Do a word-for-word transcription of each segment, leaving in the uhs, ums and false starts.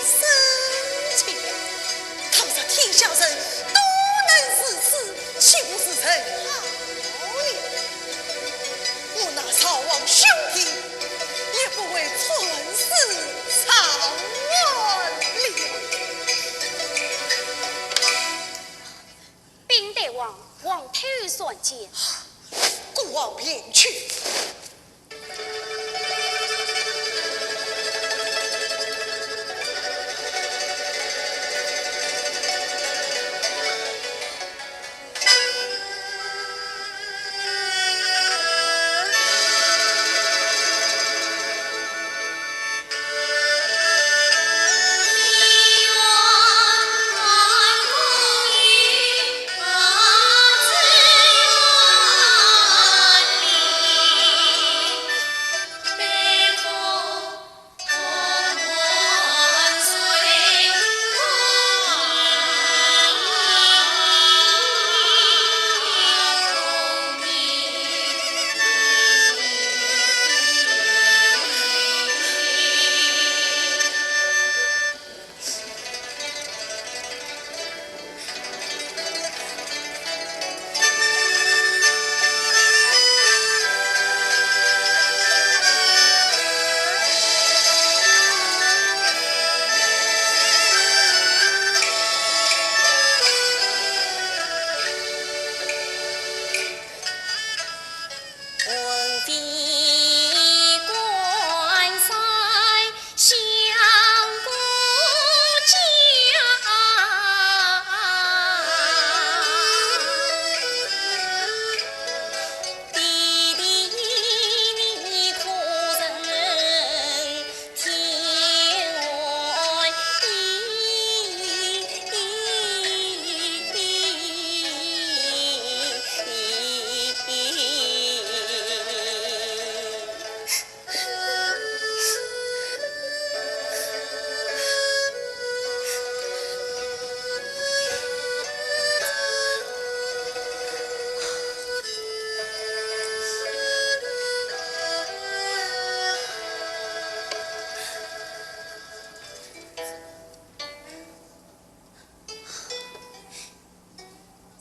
生气。倘若天下人都能如此，岂不是人好了？我那曹王兄弟也不会寸死草原了。禀大王，皇太后参见。孤王便去。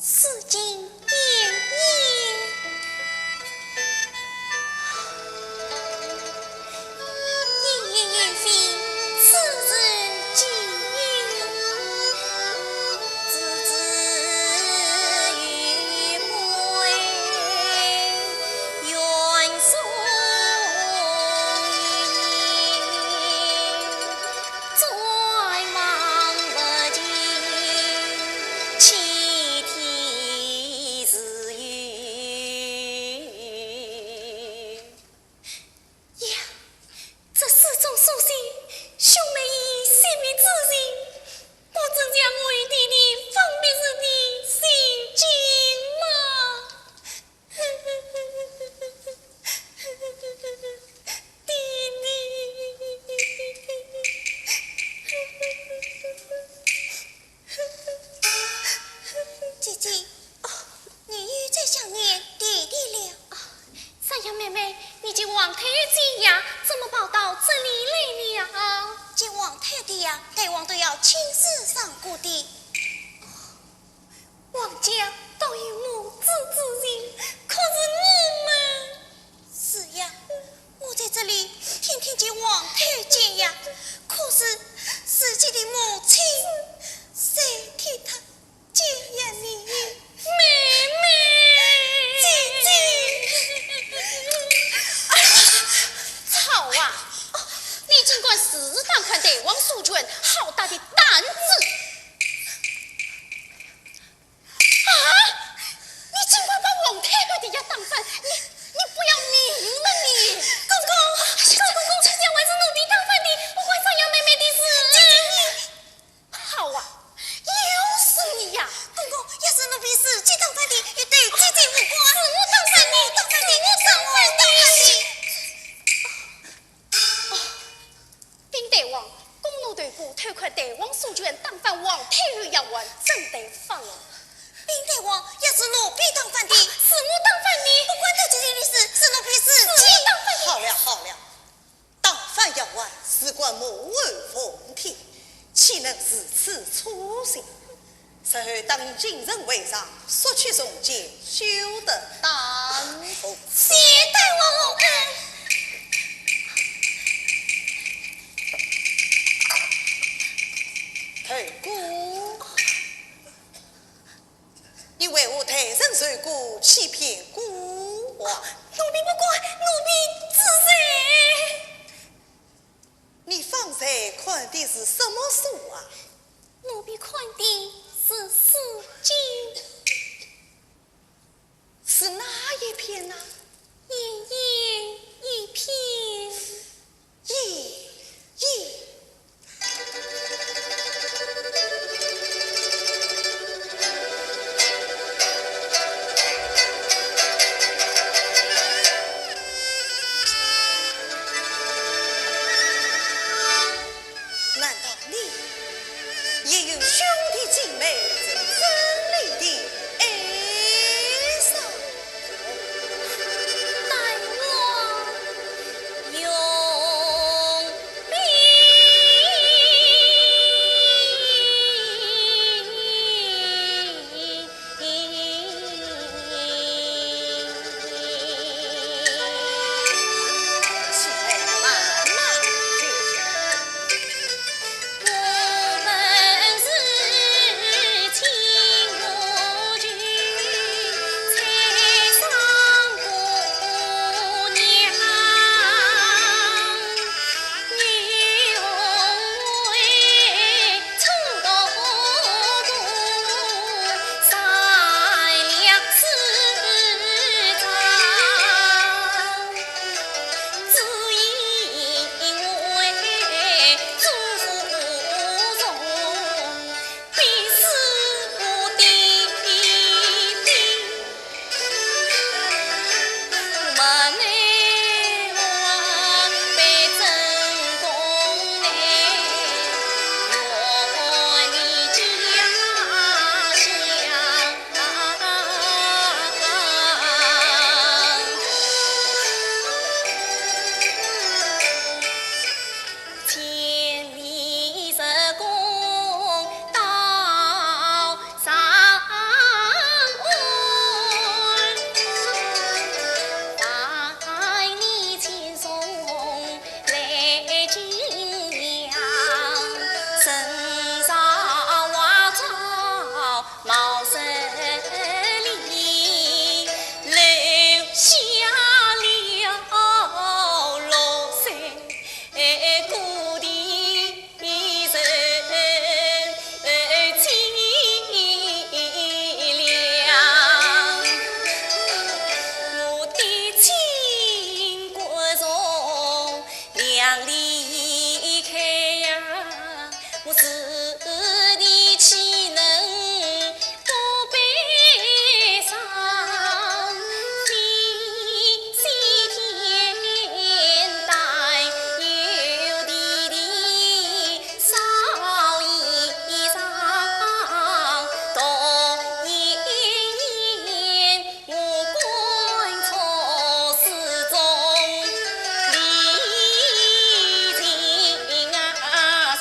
世间变迁，莺莺燕飞，此人岂有？子之于归，远送于。 转望不见，其天自有。呀，这诗中所写，兄妹以性命之情，果真像我与爹爹分别时的情景吗？ 姐姐，哦，你又在想念爹爹了？哦，三阳妹妹，你见皇太后姐呀，怎么跑到这里来了？见皇太后呀，大王都要亲自上过的。 皇家都有母子之情，可是我们……是呀，我在这里天天见皇太后姐呀，可是自己的母亲，谁替她见呀你？妹妹。姐姐。哎呀，好啊，你竟敢私自打翻大王书卷，好大的胆子！ 啊！你竟敢把皇太后的呀打翻，你，你不要命了你！公公，公公，这家伙是奴婢打翻的，不关三阳妹妹的事。姐姐你……好啊，又是你呀！公公，也是奴婢自己打翻的，与姐姐无关。是我打翻的，是我打翻的，是我打翻的。哦，禀大王，宫奴头部偷看大王书卷，打翻皇太后丫鬟，正待发落。禀大王，也是奴婢打翻的。是我打翻的。不关姐姐的事，是奴婢自己。是我打翻的。好了，好了，打翻丫鬟事关母后凤体，如此粗心，日后当今人会上，索取从简，休得耽误。谢大王恩。头哥，你为何待人受过，欺骗孤王？奴婢不敢，奴婢知罪。 你方才看的是什么书啊？奴婢看的是诗经。是哪一篇呢？莺莺一篇。莺莺。 难道你也有兄弟姐妹是真理的哀伤？待我永别。 千里直攻到长安，万里千送来景阳。人潮花草茂盛里，留下了绿色 故地人凄凉。我的亲骨从两离开呀，我是你岂能 不悲伤，心系天大有弟弟少一双，多一眼，我观错始终离情啊长。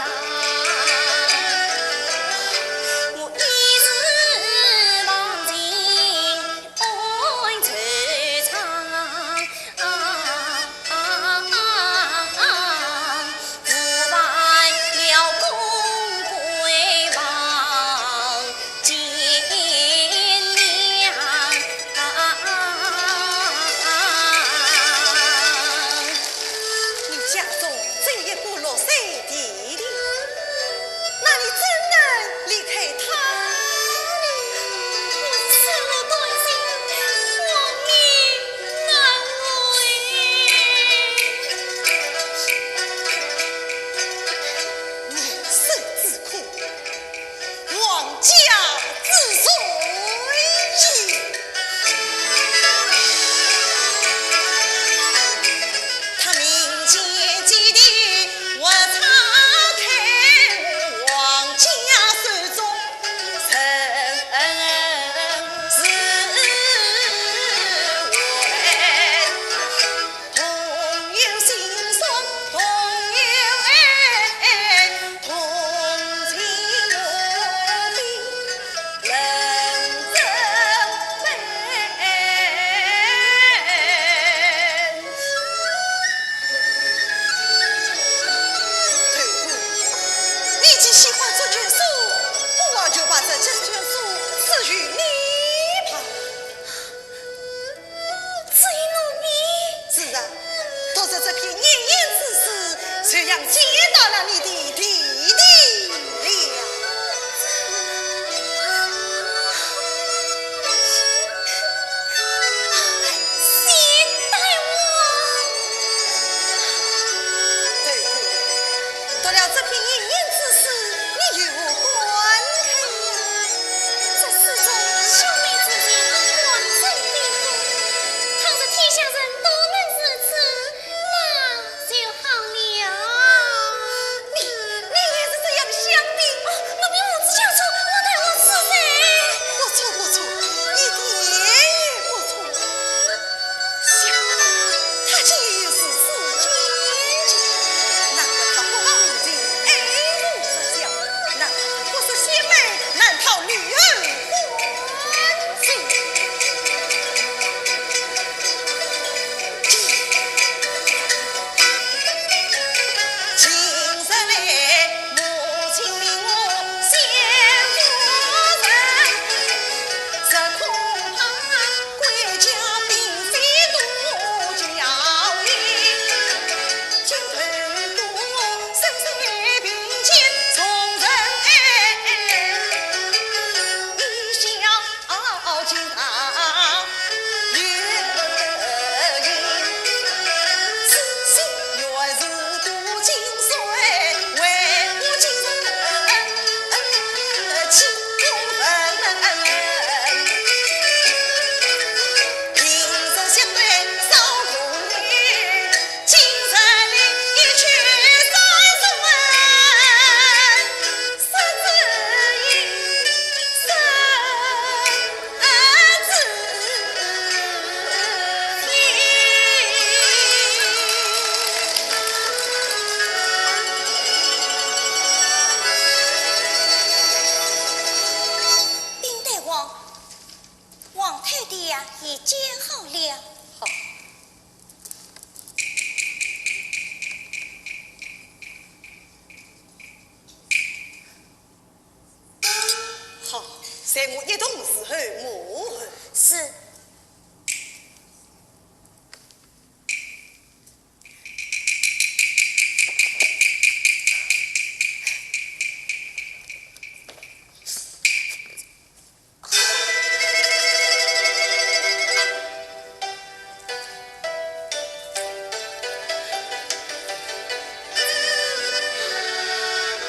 随我一同侍候母后。是。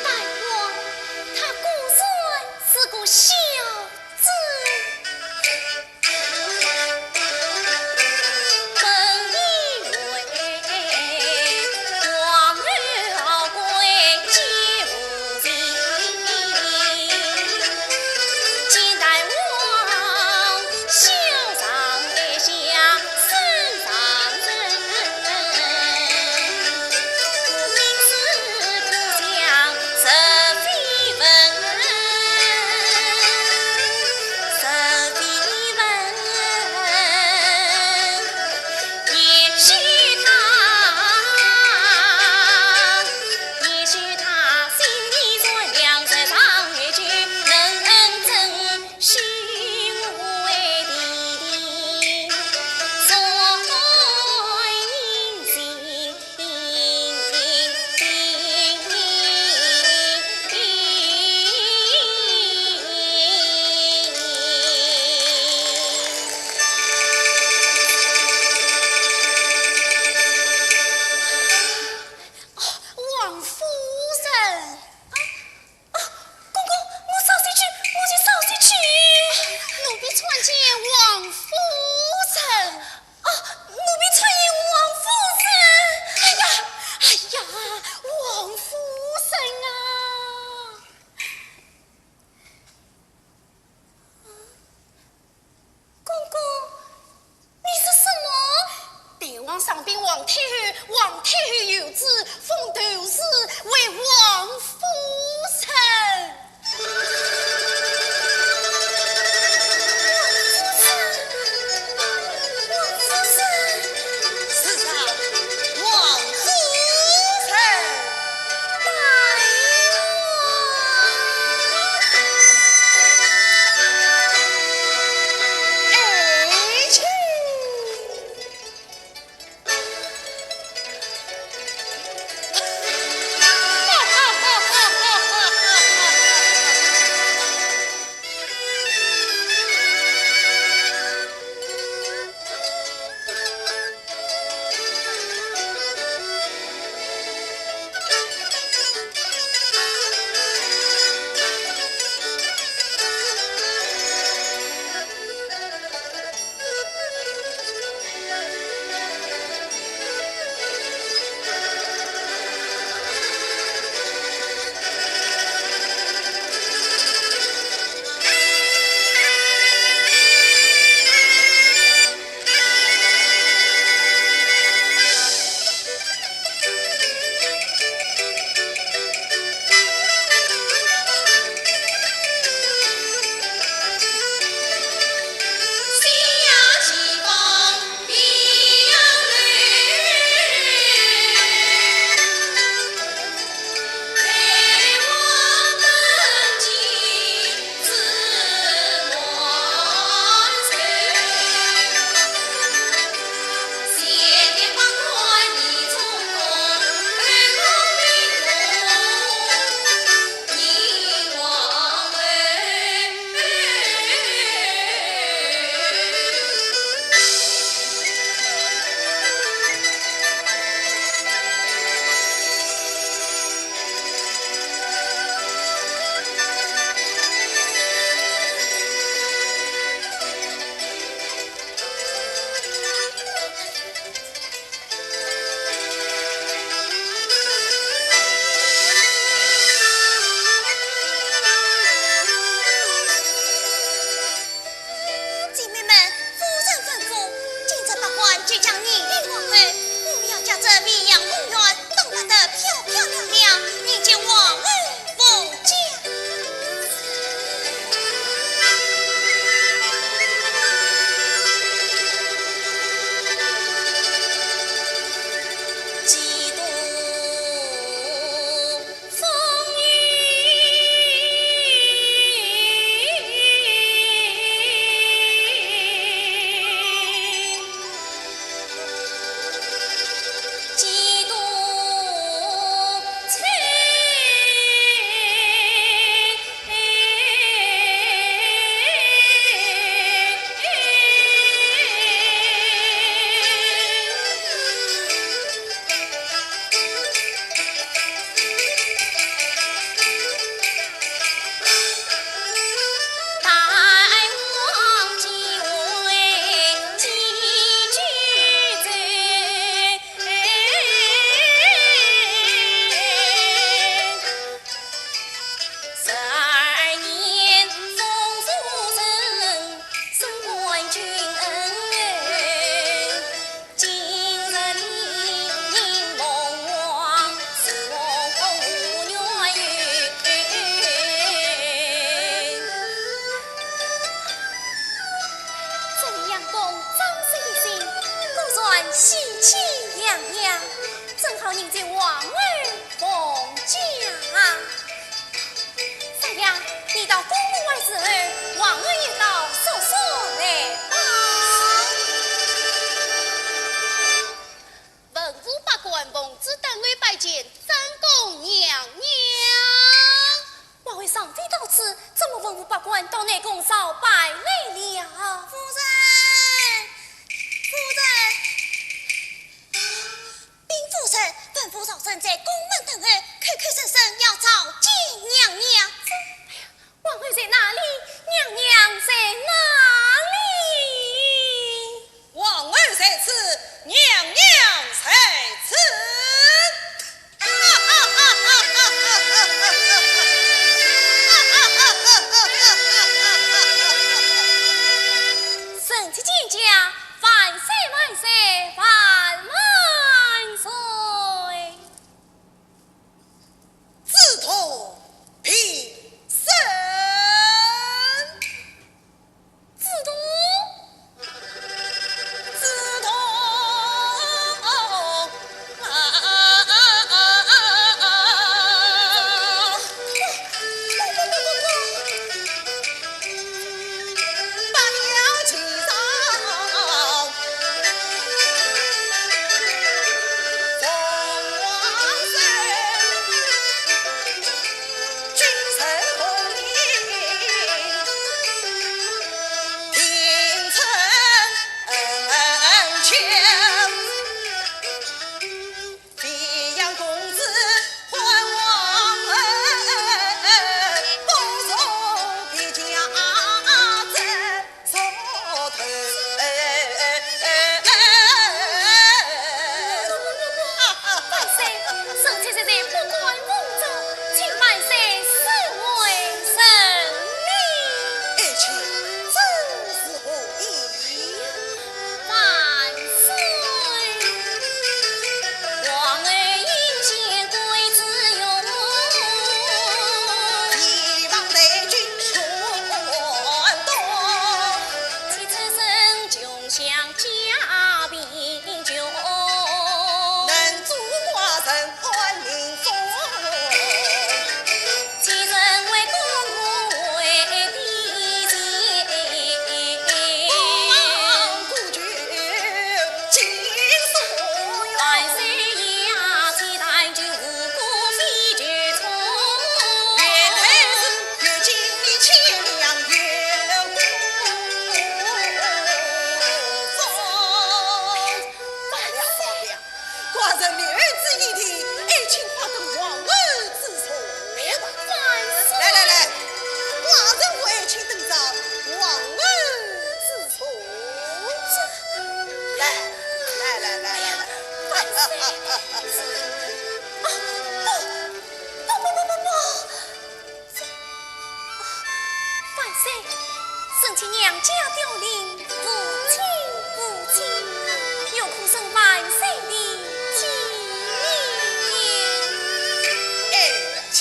大王，她果然是个孝子。到宫门外之后，皇后一道速速来报。文武百官奉旨登楼拜见正宫娘娘。皇后尚未到此，怎么文武百官到内宫朝拜来了？夫人，夫人。 禀夫人，文武朝臣在宫门等候，口口声声要召见娘娘。皇后在哪里？娘娘在哪里？皇后在此，娘娘在此。臣妾见驾，万岁万岁万万岁！子通平身。子通，子通。 万岁，臣妾实在不敢奉旨，请万岁恕为人命。爱卿，这是何意？ 万岁！皇后因见贵子容，一望帝君全懂。其子身穷乡家贫穷，能助寡人 安民众。其人为公为地界，孤王孤举尽所愿。万岁呀，其但求无辜非求错。愿太子越尽千粮越孤众。罢了，罢了。 寡人略知一提，爱卿快登皇后之座吧。万岁！来来来，寡人为爱卿登上皇后之座。来，来来来来来。万岁！啊，不，不不不不不！ 万岁，臣妾娘家凋零，无亲无戚，有苦生万岁的体面。爱卿，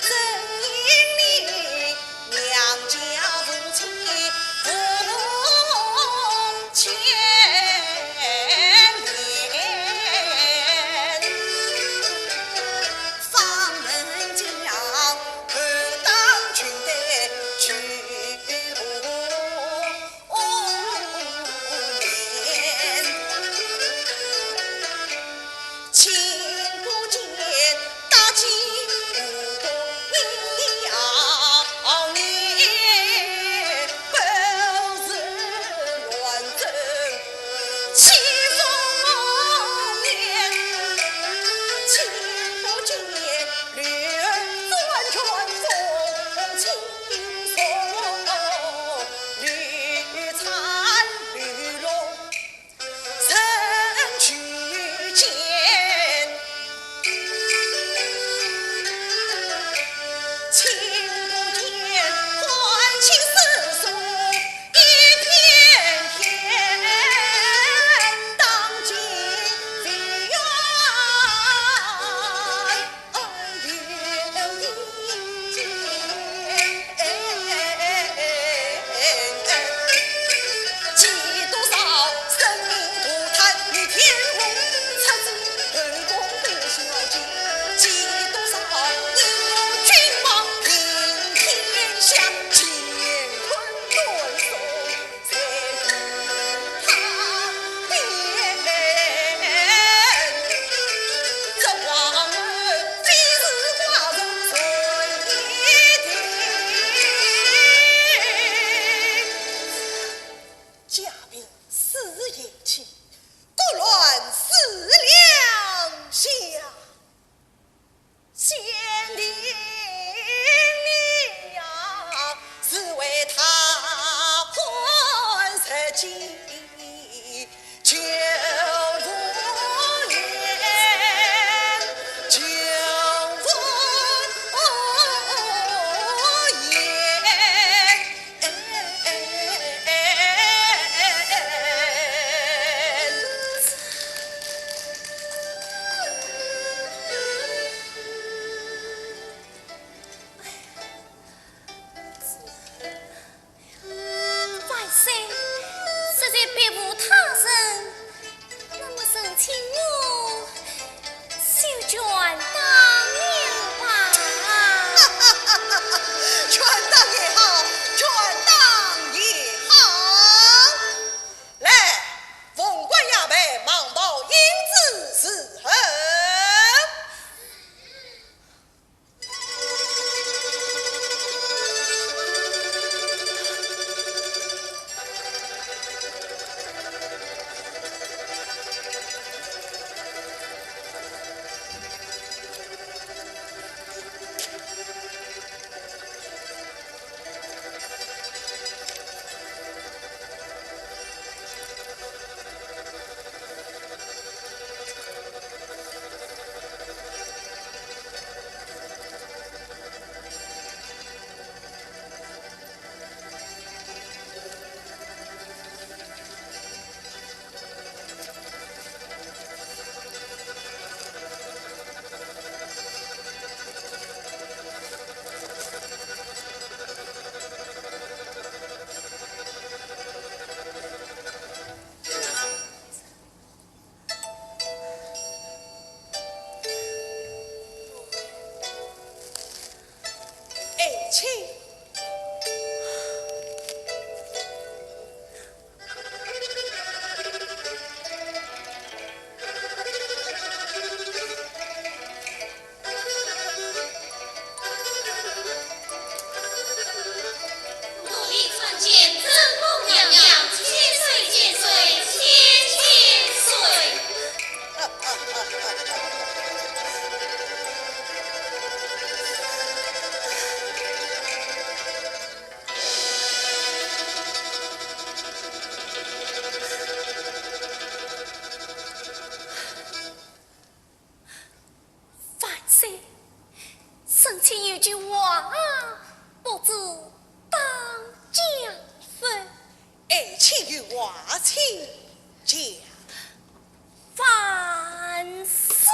朕英明，娘家无亲无戚。 千年，方能将何当群的群爱卿。 我李川见正宫娘娘千岁千岁千千岁。 万岁，臣妾有句话，不知当讲否？爱卿有话，请讲。万岁！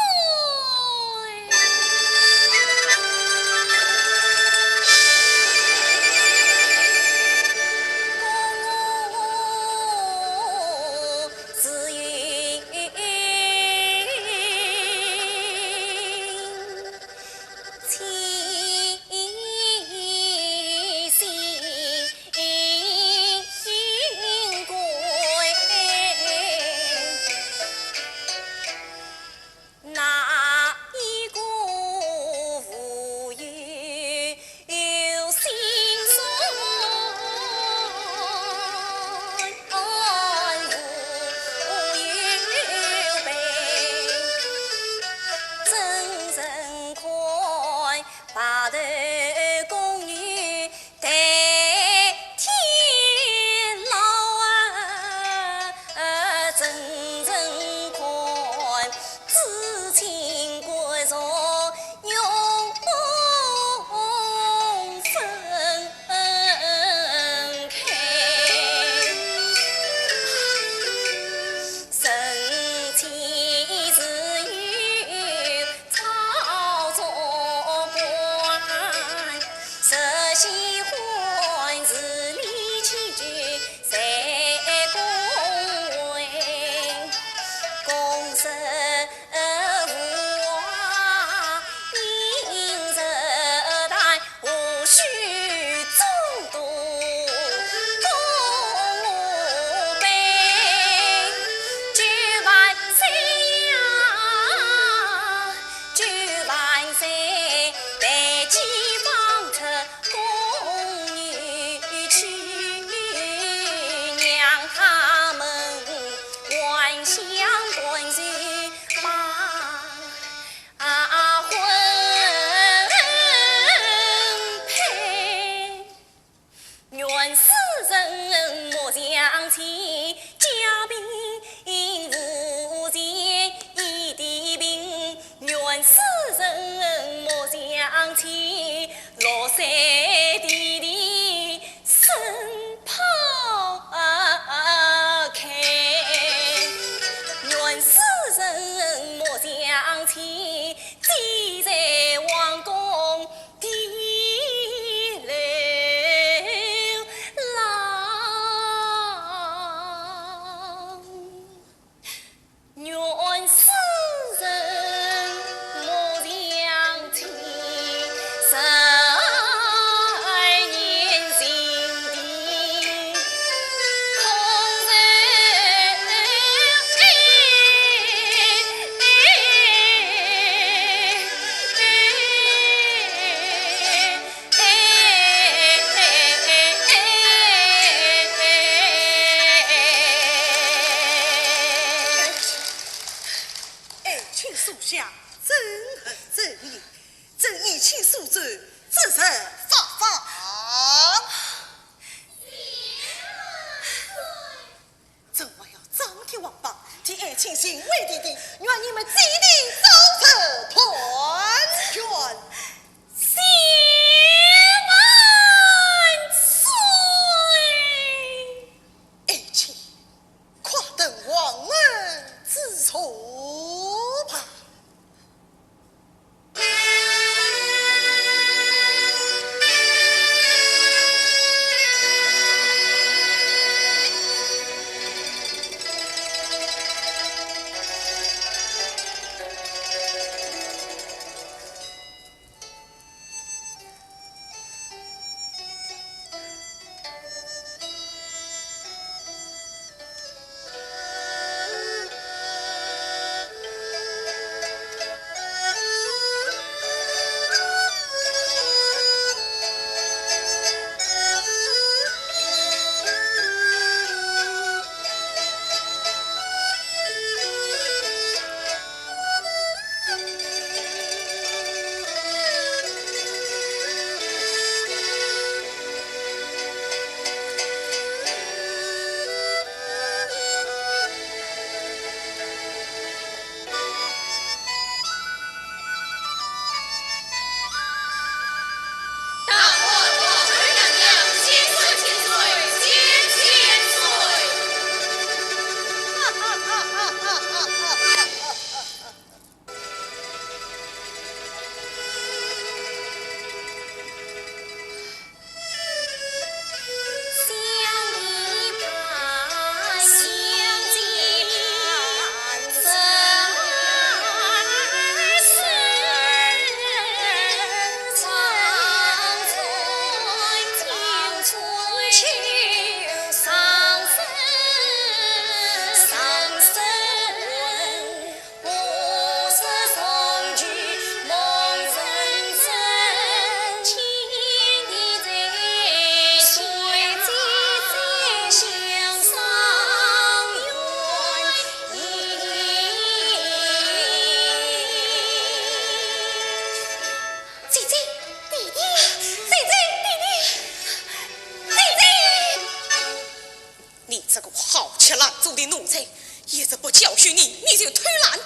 爱卿所想，正合朕意，朕依卿所奏，旨意发放。 朕还要张贴皇榜，替爱卿行跪地地，愿你们姐弟早日团圆。谢万岁！爱卿，快登皇恩之座吧。哎，爷这不教训你，你就偷懒。啊，啊，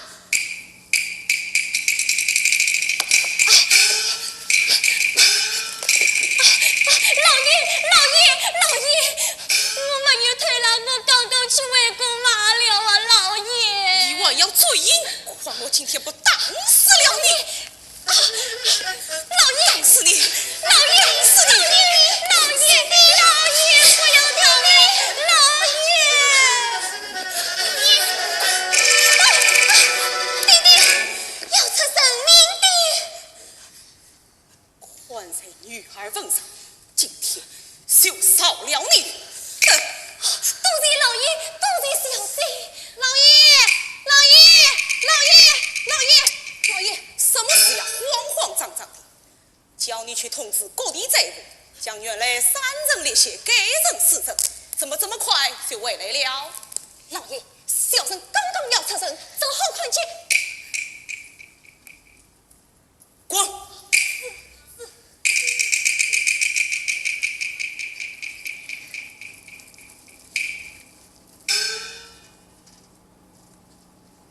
老爷，老爷，老爷，我没有偷懒，我刚刚去喂过马了啊，老爷。你还要嘴硬，看我今天不打死了你！ 啊，老爷！打死你！老爷！打死你！老爷！老爷！老爷！不要打我！老爷！啊，啊，爹爹，要出人命的！看在女儿份上，今天 就饶了你。哼！多谢老爷，多谢小姐。老爷，老爷，老爷，老爷，老爷，什么事呀？慌慌张张的。叫你去通知各地财务，将原来三层利息改成四层，怎么这么快就回来了？老爷，小生刚刚要出城，正好看见。 滚！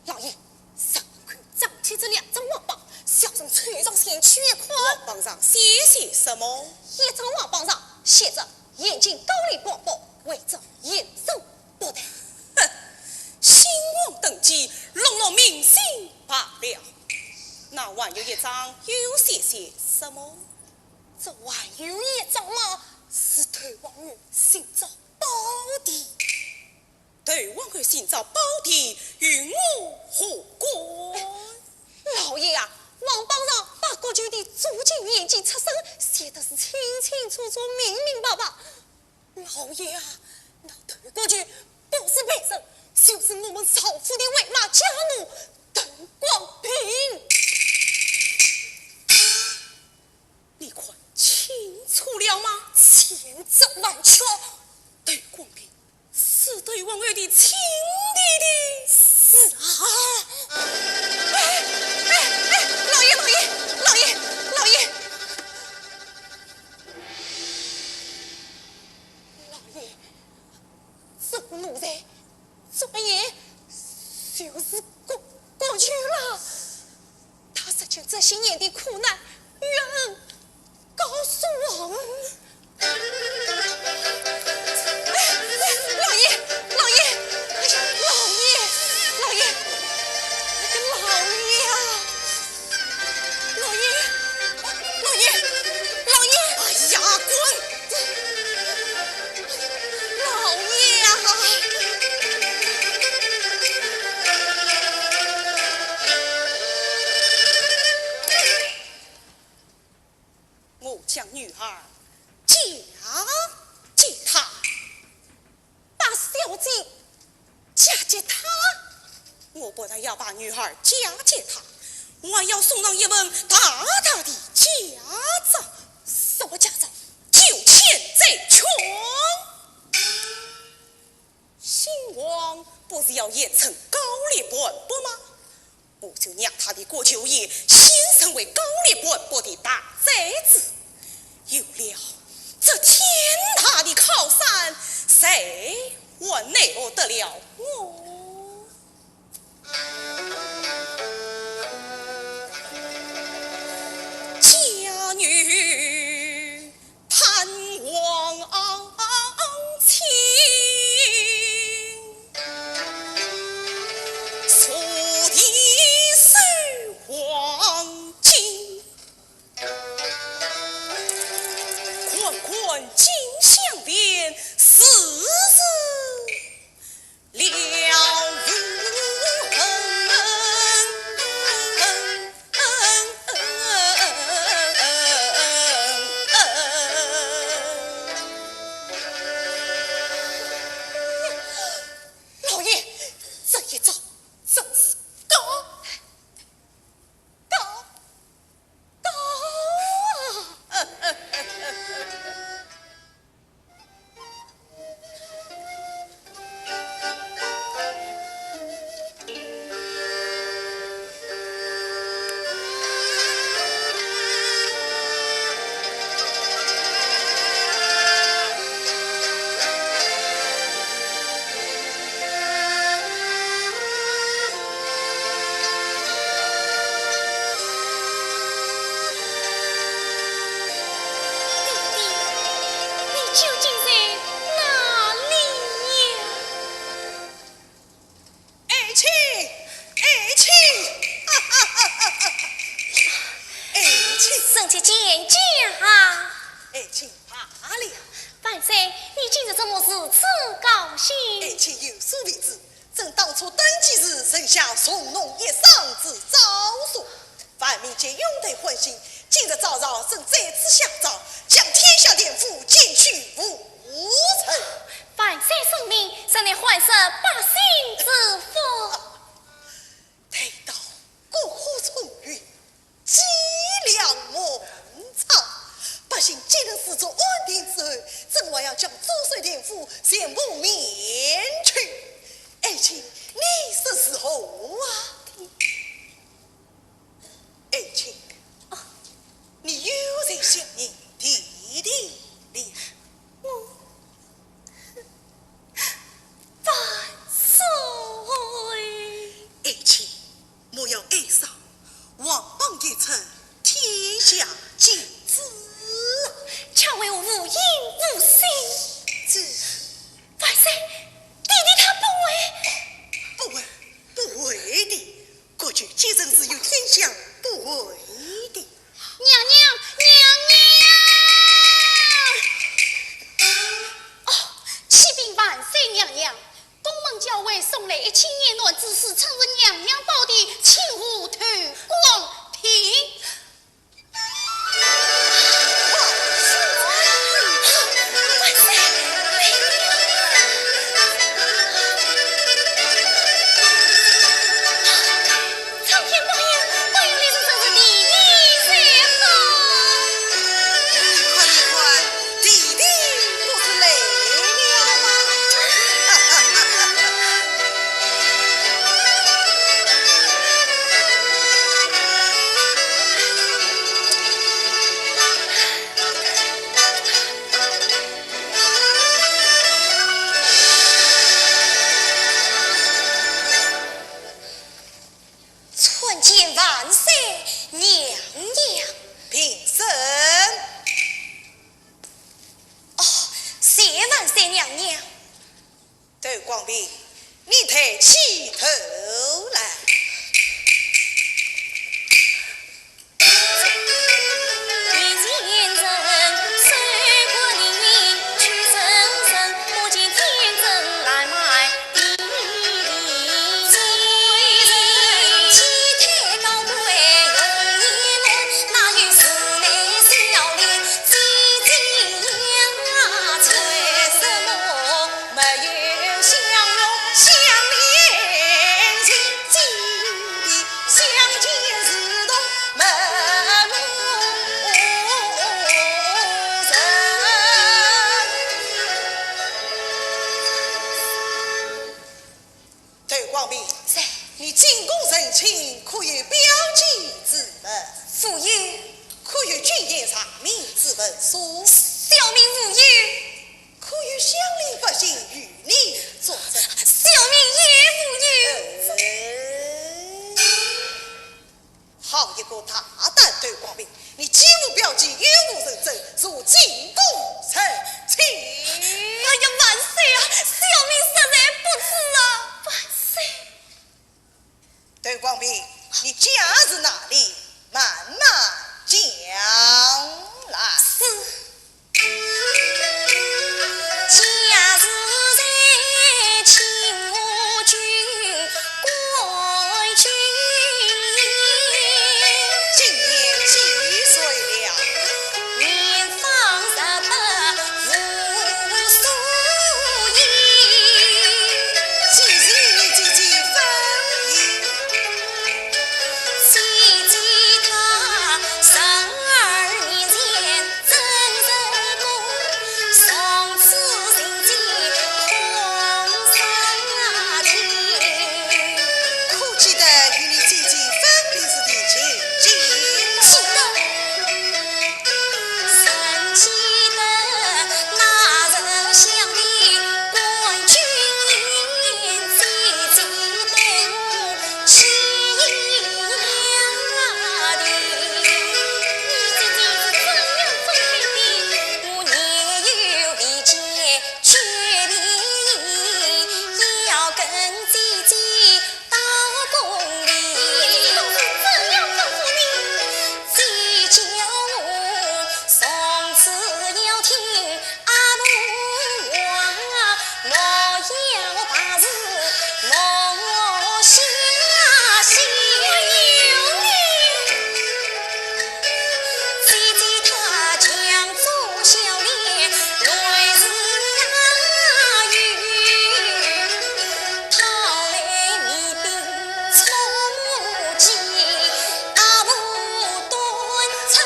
老爷，上面可有张贴着两张王榜，小生凑上前去一看。王榜上写些什么？一张王榜上写着“眼见高丽国宝，违者严正” 不得。哼，姓王登基，笼络民心罢了。那还有一张又写些什么？这还有一张嘛，是投王爷寻找宝地。投王爷寻找宝地，与我何关？老爷啊，王榜上把各州的租界年纪、出身写的是清清楚楚、明明白白。 老爷啊，那头过去不是别人，就是我们赵府的喂马家奴，窦广平。你看清楚了吗？千真万确，窦广平是窦王爷的亲弟弟。是啊。哎，哎，哎，老爷，老爷，老爷，老爷。 老爷，这个奴才转眼就是国，国舅了。他受尽这些年的苦难，冤恩告诉王爷。哎，哎，老爷，老爷，哎呀，老爷，老爷，哎呀，老爷啊！ 老爷，老爷，老爷！哎呀，滚！老爷啊！我将女儿嫁给他。 把小姐嫁给他？我不但要把女儿嫁给他，我还要送上一份大大的家当。什么家当？九千债券。新王不是要严惩高丽叛国吗？ 我就让他的国舅爷先成为高丽叛国的大宰子，有了这天大的靠山，谁还奈何得了我？家女 盼望亲，所以收黄金。看看金项链，是不是 了无痕。臣妾见驾。爱卿罢了。万岁，你今日怎么如此高兴？爱卿有所未知，朕当初登基时，臣下重弄一生之诏书，万民皆拥戴欢欣。今日早朝，朕再次下诏，将天下田赋减去五成。万岁圣明，实乃汉室百姓之福。待到国库充裕， 积粮满仓，百姓皆能自足安定之后，朕还要将租税田赋全部免去。爱卿，你说是何话？爱卿，你又在想念弟弟了？我 万岁！爱卿，莫要哀伤，皇榜已出，天下尽知。恰为我无音无信。这，万岁，弟弟他不会……不会，不会的。 国舅既然是有天相，不会的。娘娘，娘娘！哦，启禀万岁娘娘，宫门校尉送来一青年男子，自称是娘娘胞弟，请下头光庭。 你看，你看，弟弟不是来了吗？ 参见万岁娘娘。平身。哦，谢万岁娘娘。 窦广平，你抬起头来。窦广平，在。你进宫成亲，可有表姐之文？无有。可有君宴上面之文书？小民无有。可有乡邻百姓与你作证？小民也无有。呃， 好一个大胆窦广平，你既无表姐，又无人证，如何进宫成亲？哎呀，万岁啊，小民实在不知啊，万岁！窦广平，你家住哪里？慢慢讲来。是。对，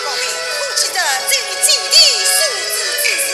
光明，可记得这日祭地所指之事？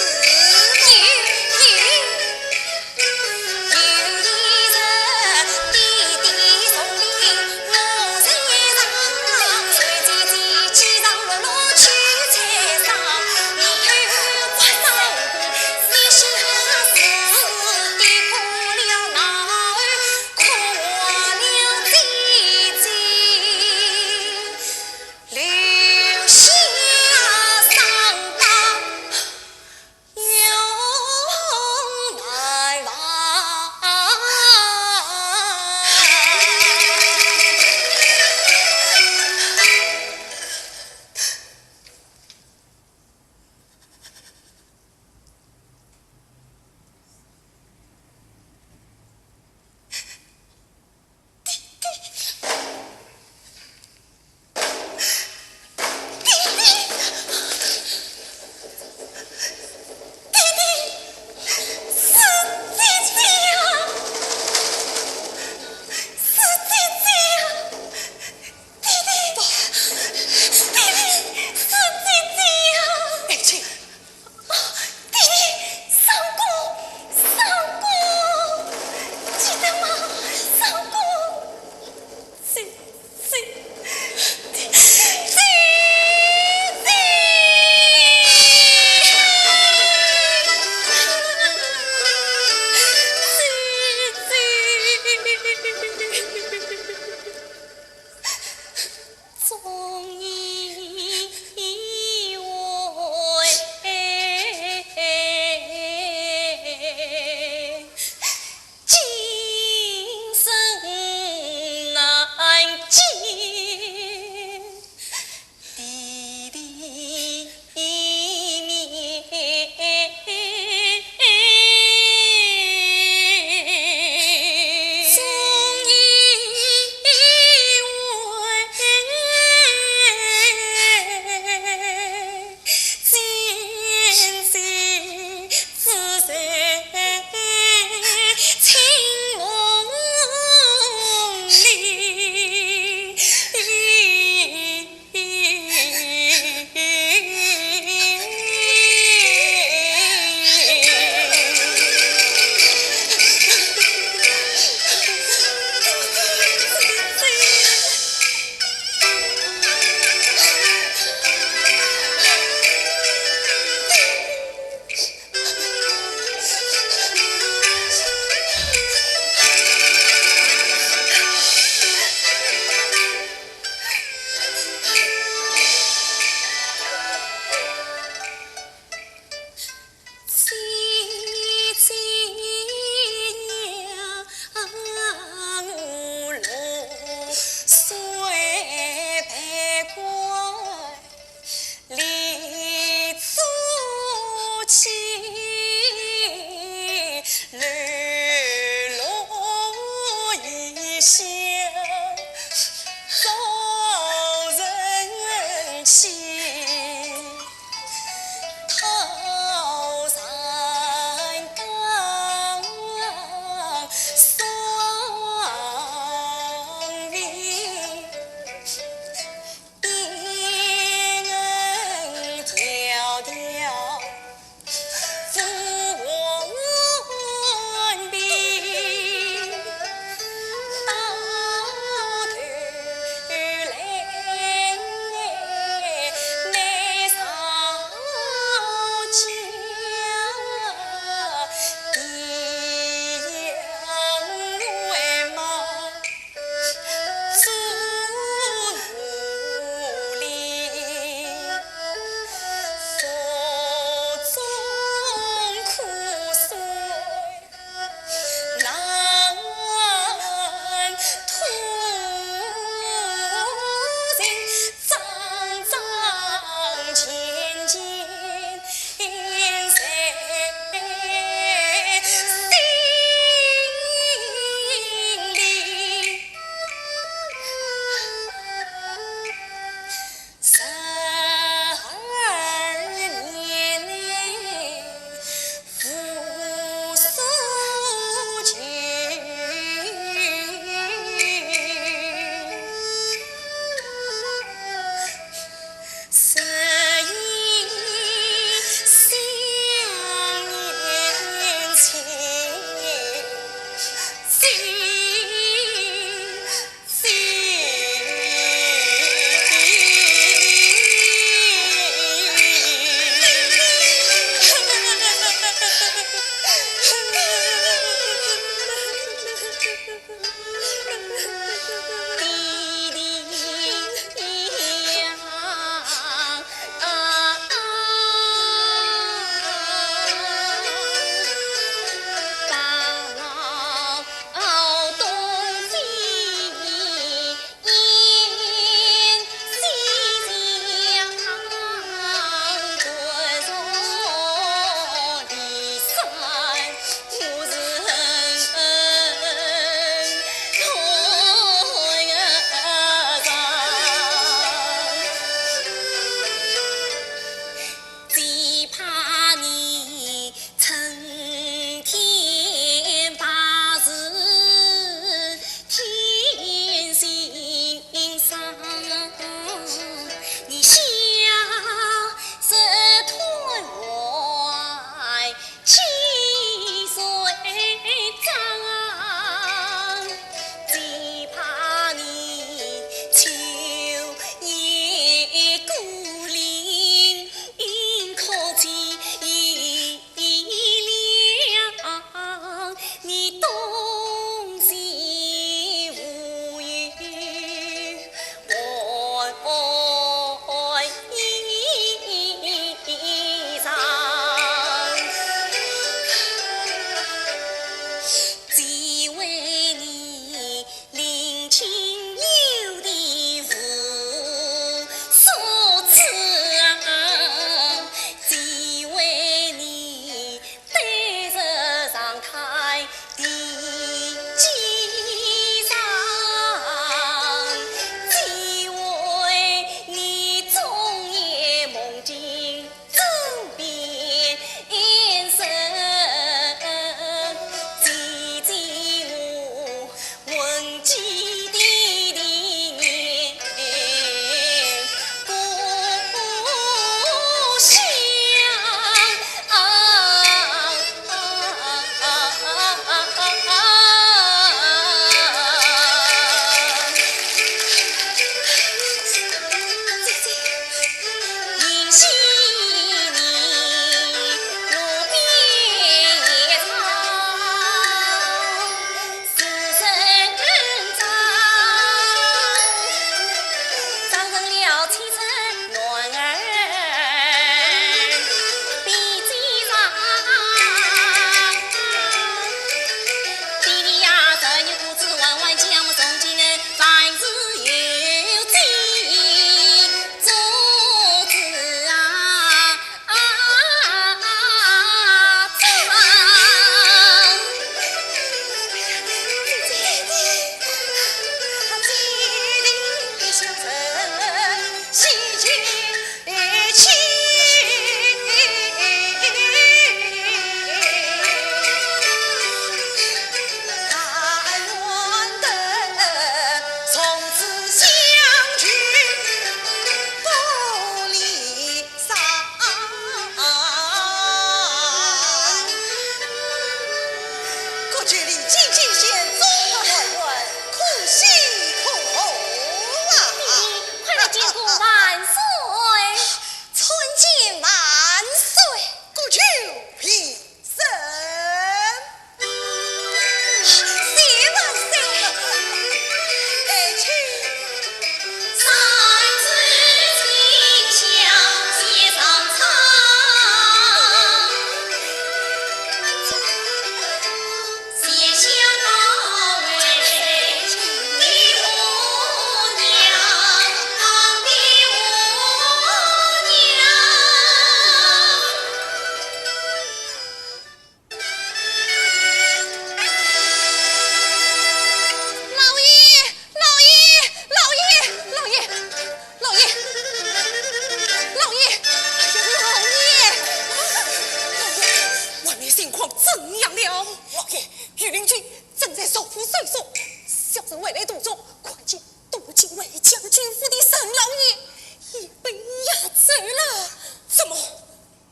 情况怎样了？老爷，御林军正在赵府搜索，小人回来途中，看见途经卫将军府的陈老爷也被押走了。怎么，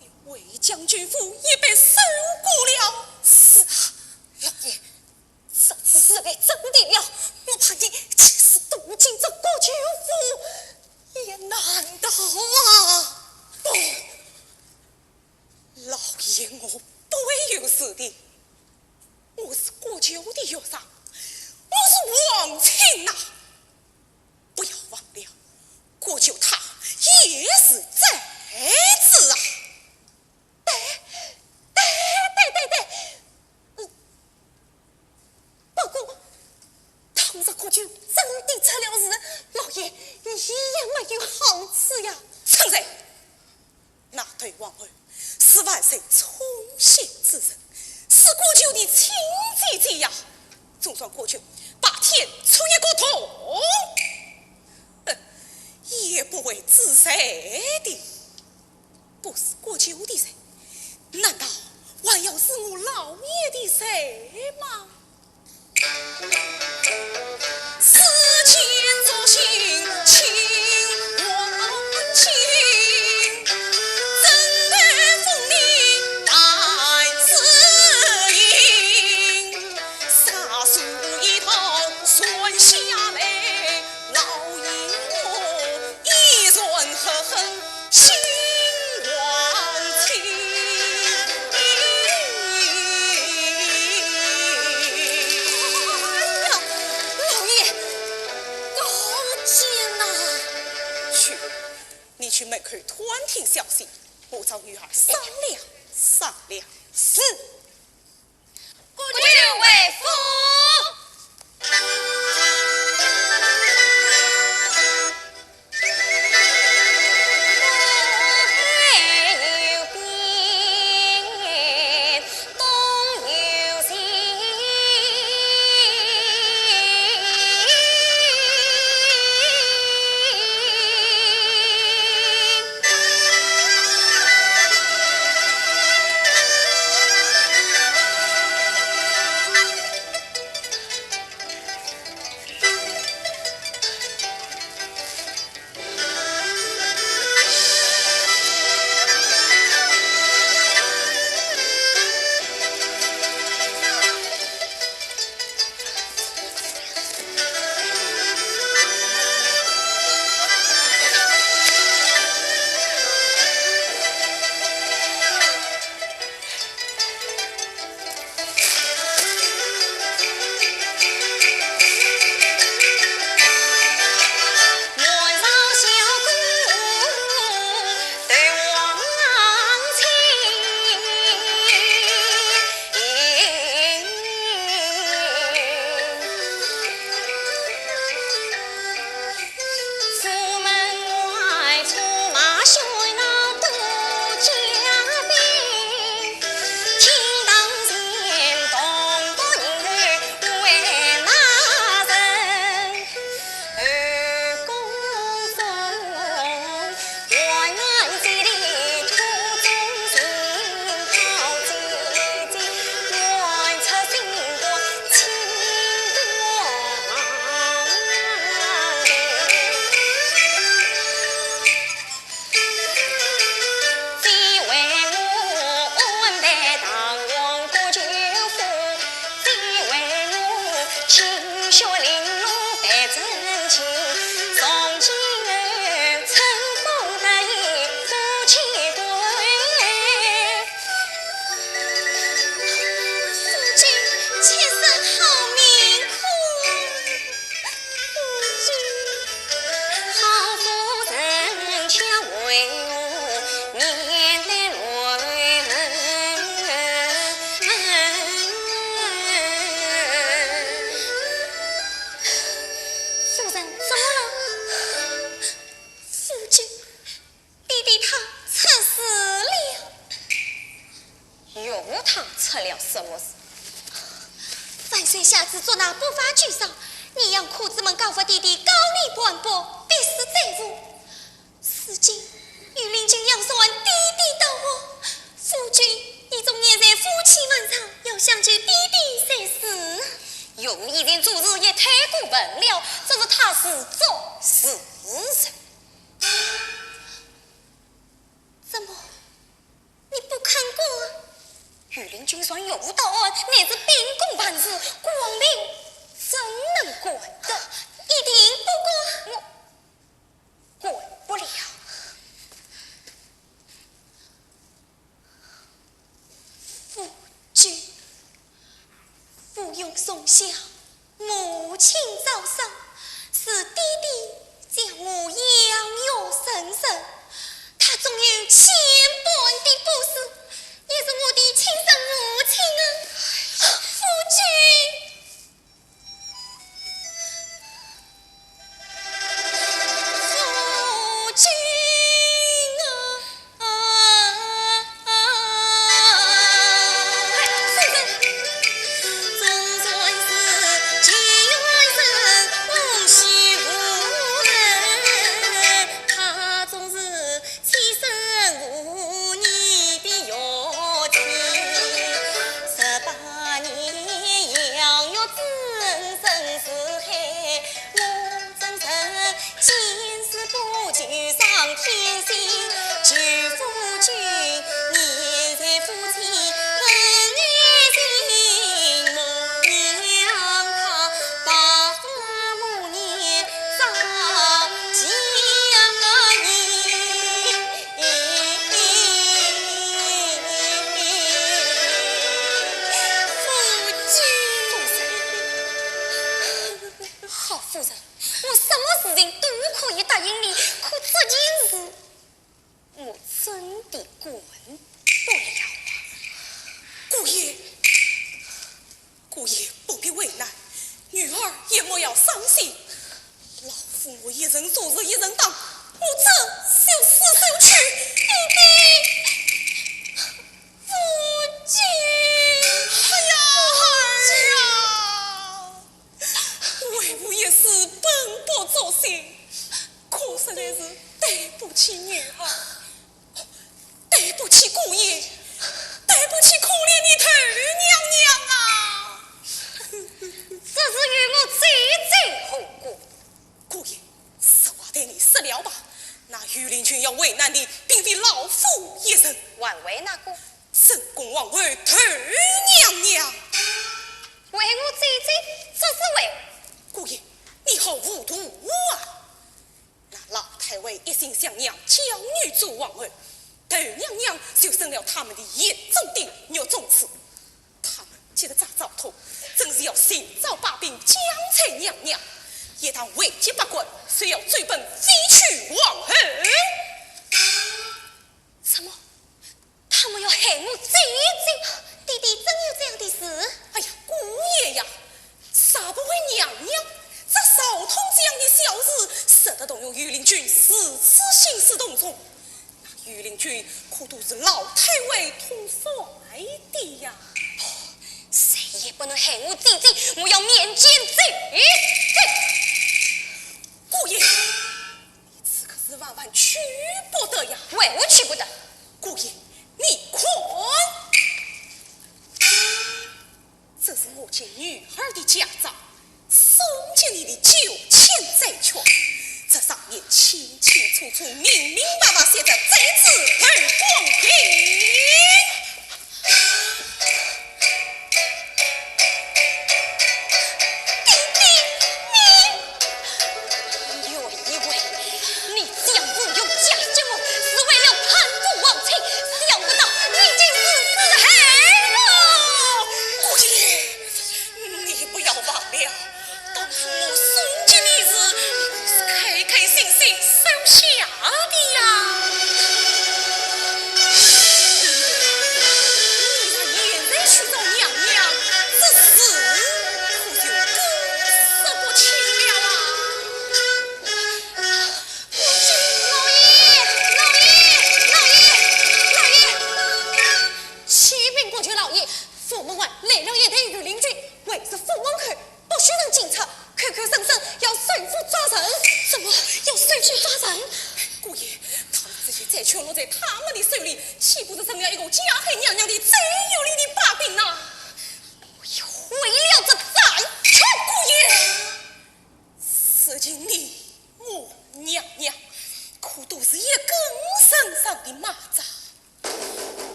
连卫将军府也被搜过了？是啊，老爷，这次是来真的了，我怕你即使途经这国舅府，也难逃啊。不，老爷，我不会有事的。我是国舅的学生，我是皇亲呐。不要忘了，国舅他也是才子啊。对，对，对，对，对。嗯，不过，倘若国舅真的出了事，老爷，你也没有好处呀。陈瑞，那对王后是万岁宠幸之人，是国舅的亲姐姐呀。总算国舅白天出一个洞，哼，也不会知罪的。不是国舅的罪，难道还要是我老爷的罪吗？ 哎呀，老爷，高见呐！去，你去门口探听消息，我找女儿商量商量。是。 国舅回府。夫君，妾身好命苦。夫君。 夫人，怎么了？夫君，弟弟他出事了。又他出了什么事？万岁下旨捉拿不法巨商，你让苦子们告发弟弟告你盘剥，逼死罪犯。 如今御林军押传弟弟到我，夫君，你总念在夫以前做事也太过分了，只是他是做事人。怎么，你不肯管？御林军船越无到岸，乃是秉公办事，光凭怎能管得？一定不管。我管不了。 夫君，父勇从小，母亲早丧，是爹爹将我养育成人，他纵有千般的不是，也是我的亲生母亲啊！夫君！ 夫君啊！好夫人，我什么事情都可以答应你，可这件事，我真的管不了啊。姑爷， 姑爷不必为难，女儿也莫要伤心。老夫我一人做事一人当，我这就死就去，一定。夫君！哎呀，儿啊！为父一时本不作兴，可实在是对不起女儿。 对不起姑爷，对不起可怜的头娘娘啊！这事与我姐姐何干？姑爷，实话对你说了吧，那御林军要为难的并非老夫一人，还为哪个？正宫皇后头娘娘。为我姐姐，这是为……姑爷，你好糊涂啊！ 那老太尉一心想让娇女做皇后，头娘娘就成了他们的眼中钉、肉中刺。他们急得发糟头，真是要尽早罢兵将在娘娘。一旦危急不断，就要追奔废去皇后。什么？ 他们要害我姐姐？爹爹真有这样的事？哎呀，姑爷呀，啥不为娘娘？这赵通这样的小子，舍得动用御林军如此兴师动众，那御林军可都是老太尉统帅的呀。谁也不能害我姐姐，我要面见姐姐。姑爷， 你此刻是万万去不得呀。为何去不得？姑爷，你看，这是我给女儿的嫁妆，送给你的九千债券。这上面清清楚楚、明明白白写着“在此而光临”。 爹爹，你……我以为你将自幼嫁给我，是为了攀附王亲，想不到你竟如此害我！姑爷，你不要忘了，当初我送给你时，你可是开开心心收下的呀。 你若现在去找娘娘，这事可就更说不清了啊！老爷，老爷，老爷，老爷！启禀国舅老爷，府门外来了一队御林军，围住府门口， 不许人进出，口口声声要收府抓人。怎么要收府抓人？姑爷，倘若这些债券落在他们的手里，岂不是成了一个加害娘娘的最有力的把柄呐？我要毁了这债券！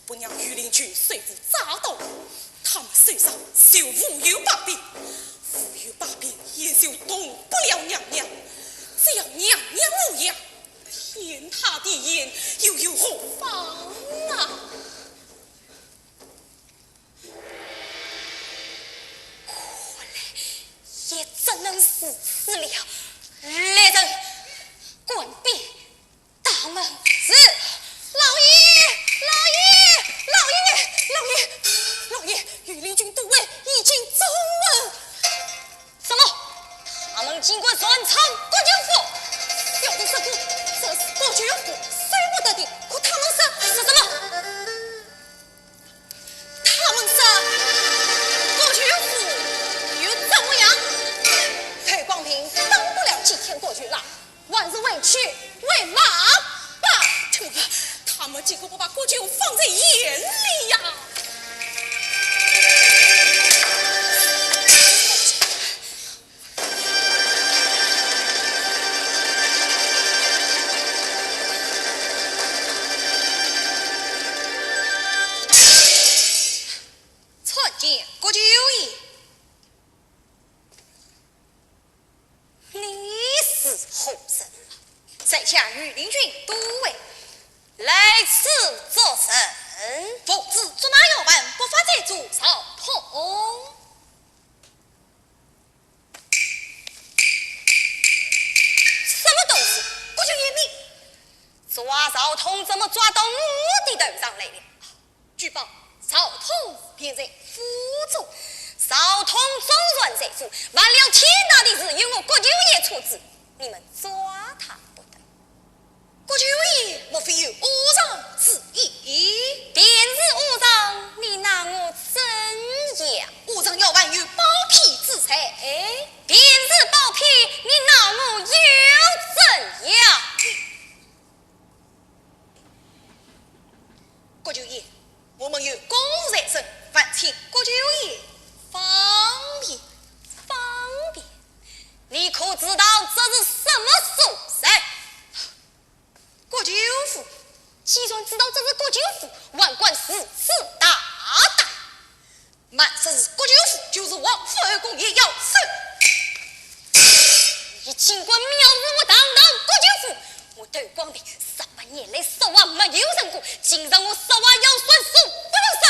不让御林军收复扎道，他们手上就握有把柄，握有把柄也就动不了娘娘。只要娘娘无恙，天塌地陷又有何妨啊？看来也只能如此了。来人，关闭 大门。是。老爷，老爷，老爷，老爷，老爷，御林军都尉已经奏闻。什么？他们竟敢擅闯国舅府？小人说过，这是国舅府，收不得的。可他们说，是什么？ 他们说，国舅府又怎么样？太光明当不了几天国舅了，还是回去喂马吧。对呀，他们竟敢不把国舅放在眼里呀！ 参见国舅爷。你是何人？在下御林军都尉，来此作甚？奉旨捉拿要犯，不法在主赵通。 什么东西？国舅爷，你……抓赵通怎么抓到我的头上来了？据报赵通便在府中，赵通纵然在府，犯了天大的事，由我国舅爷处置，你们抓他不得。 国舅爷，莫非有误上之意？便是误上，你拿我怎样？误上要犯有包庇之罪。哎，便是包庇，你拿我又怎样？国舅爷，我们有公务在身，烦请国舅爷方便。方便？你可知道这是什么所在？ 国舅府。既然知道这是国舅府，还敢如此大胆？慢说是国舅府，就是王府后宫也要搜。你竟敢藐视我堂堂国舅府！我窦光庭十八年来说话没有成功，今日我说话要算数不能说。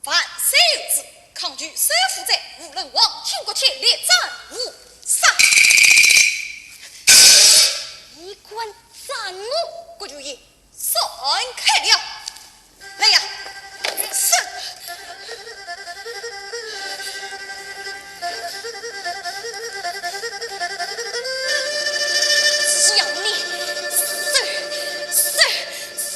万岁有旨，抗拒收府者，无论皇亲国戚，立斩五十。你敢斩我？国舅爷，闪开了。来呀，搜！让你搜，搜，搜！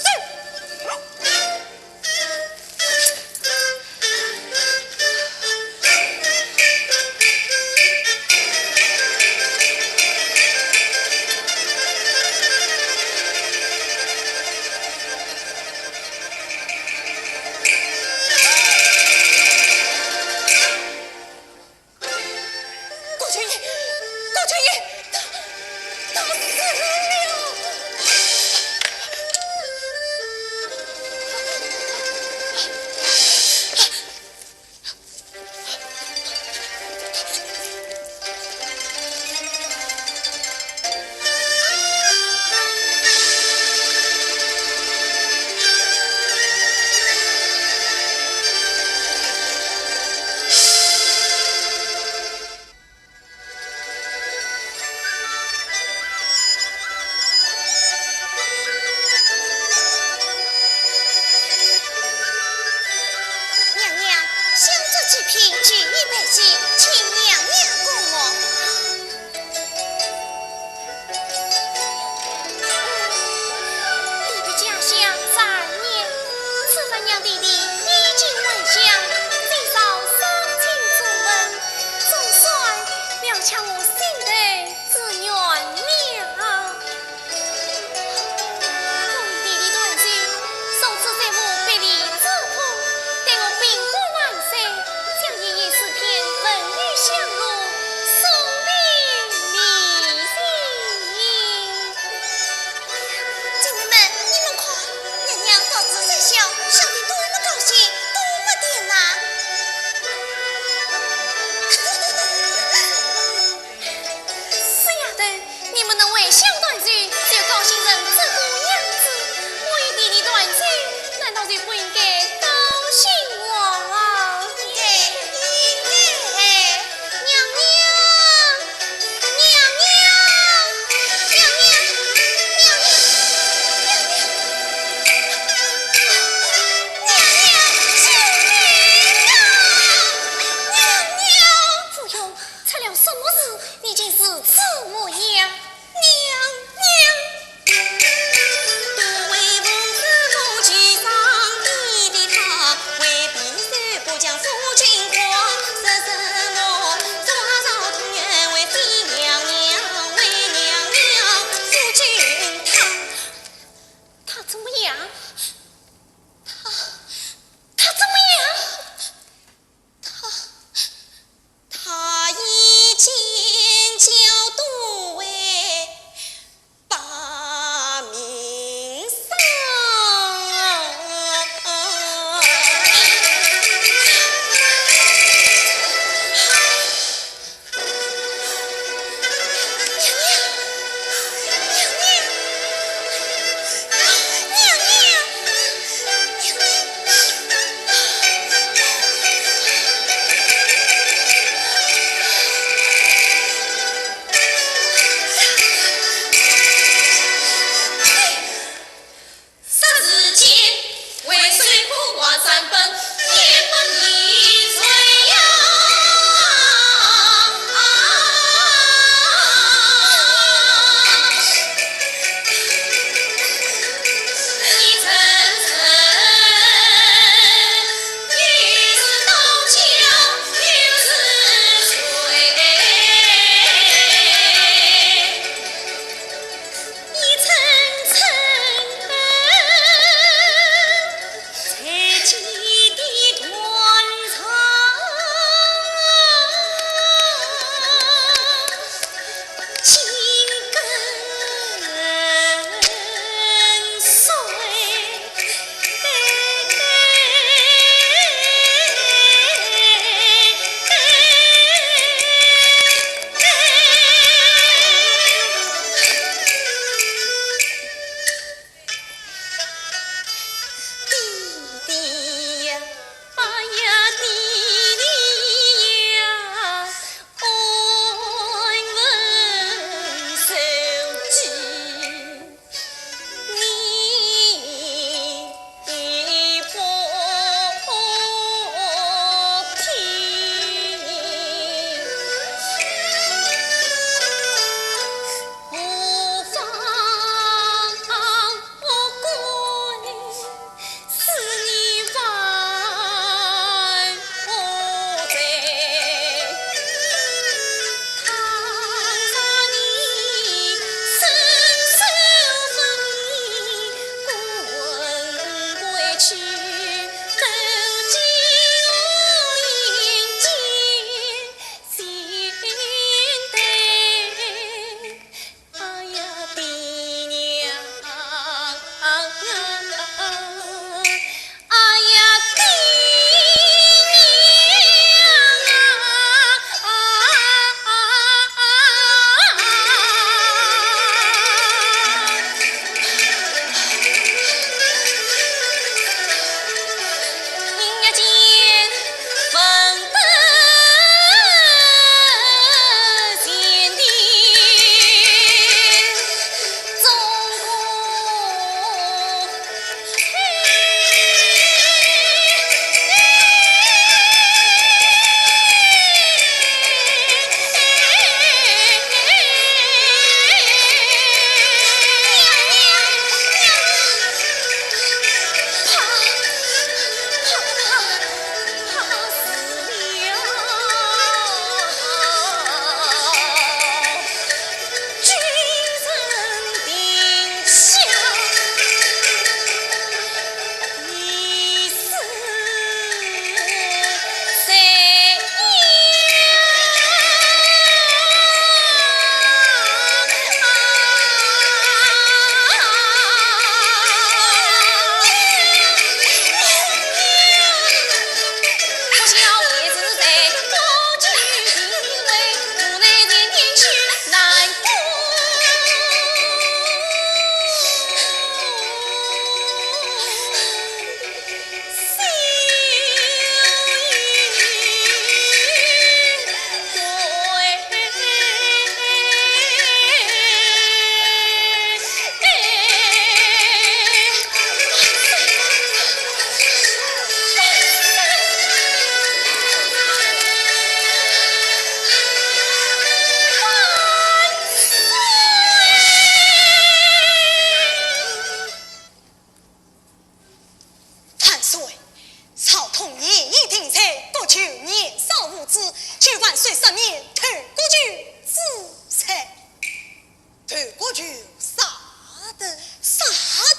杀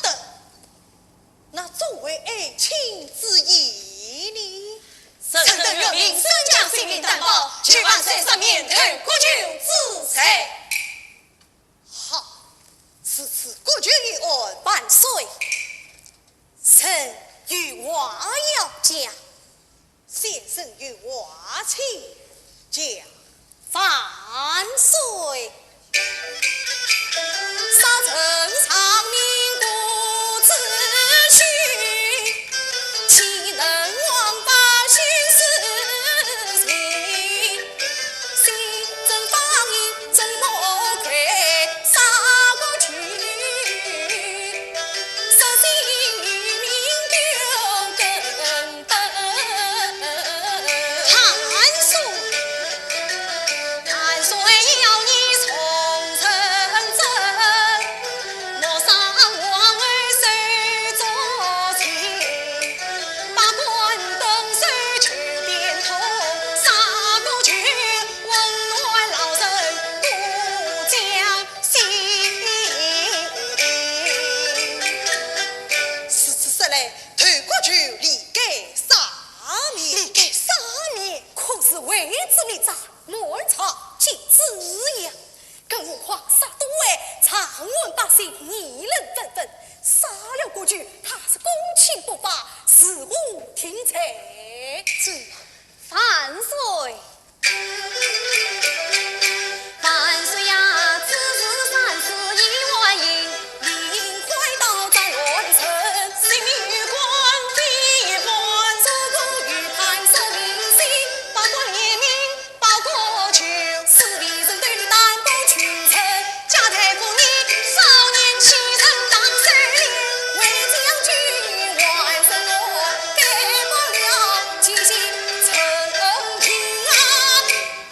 得，那作为爱卿之意呢？臣等愿凭圣驾亲临担保，求万岁赦免投国舅之罪。好，如此国舅一案。万岁，臣有话要讲。 先生有话请讲。万岁！如此说来，投国舅理该赦免。理该赦免，可是为之立斩，谋而草菅之呀。更何况杀都尉，长安百姓议论纷纷，杀了国舅，他是公卿不法，是无定罪。这，万岁！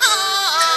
啊！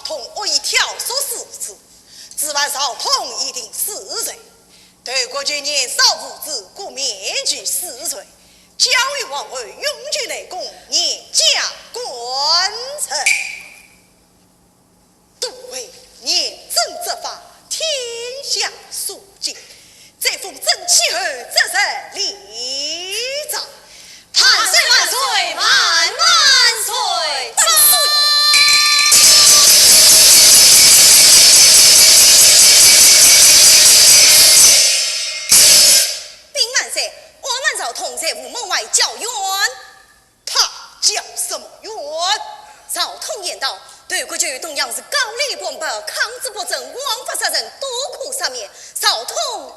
通恶意挑唆使者，此番赵通一定死罪。窦国舅年少无知，故免其死罪，交与王后永久内供，严加管制。都尉严正执法，天下肃静。 再封正气侯，择日立斩。万岁万岁万万岁！万岁！禀万岁，我们赵通在午门外叫冤。 他叫什么冤？赵通言道，窦国舅同样是高丽官报，抗旨不遵，枉法杀人，多可赦免。赵通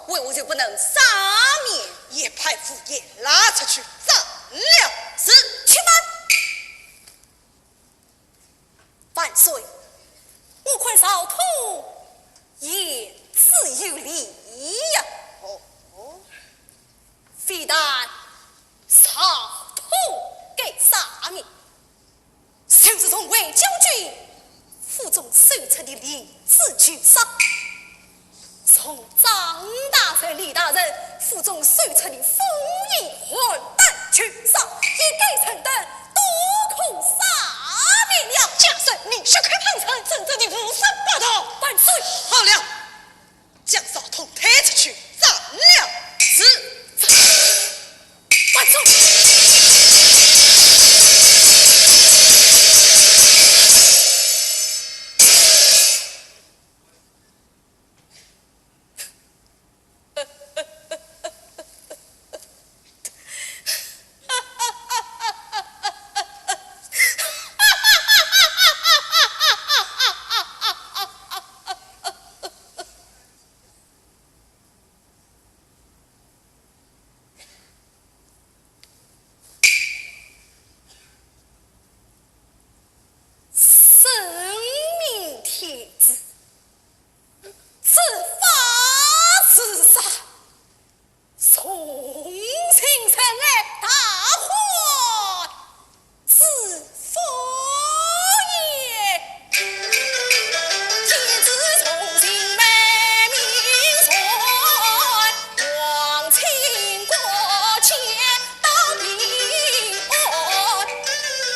为何就不能赦免？一派胡言，拉出去斩了。是，且慢。万岁，我看赵通言之有理呀。哦，非但 赵通该赦免，就是从卫将军府中搜出的李子就赦，从张大人、李大人府中搜出的封印换弹就赦，一概成等，都可赦免了。假使你血口喷人，真正的胡说八道。万岁！好了， 将赵通推出去斩了。是。万岁！圣明天子，执法如山，重刑沉案，大患之福也。天子重刑万民传，皇亲国戚到彼岸，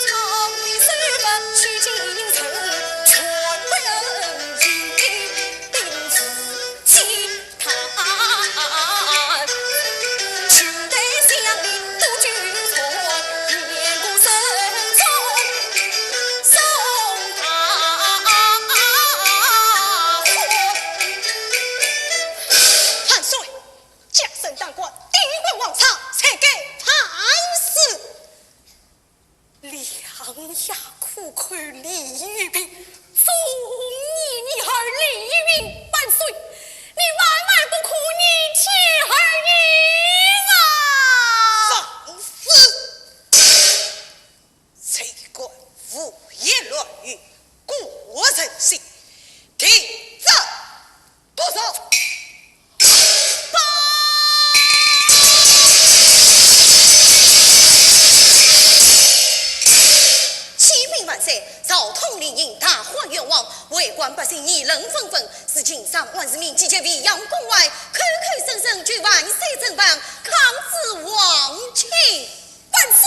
朝廷虽不许进城，全不允许。 万岁！将圣当官，帝国皇上，谁敢反事？ 两下苦口李玉平，忠义女儿李玉平，万岁，你万万不可逆天而行啊！放肆！谁敢胡言乱语，国人心，听着！ 多少？报！启禀万岁，赵通临沂大患冤枉，为官百姓议论纷纷，如今上万人民集结未央宫外，口口声声求万岁正办，抗旨皇亲。万岁！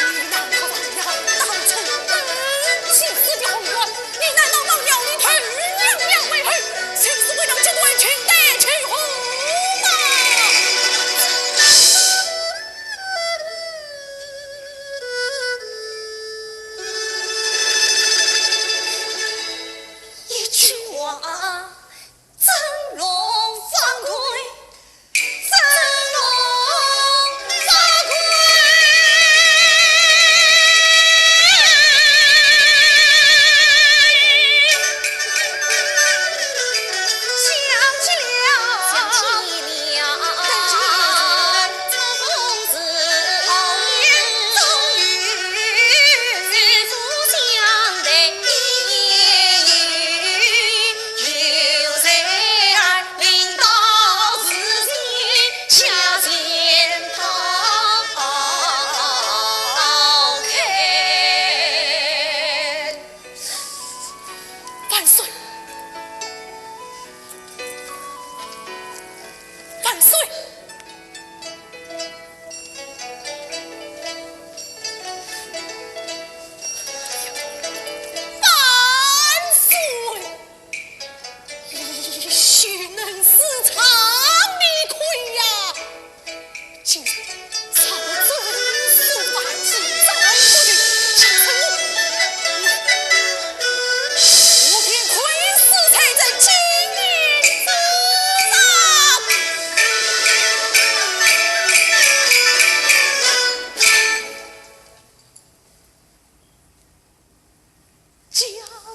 你难道忘了当初本起誓的宏愿？你难道忘了你头两两回后，就是为了这段裙带求和吗？一句话，振聋发聩，振聋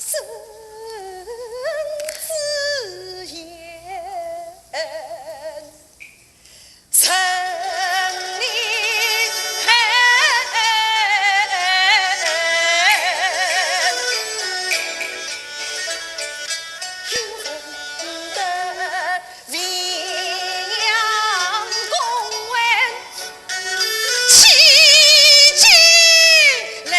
生之言，成你恨。有人得未央宫外 千金来，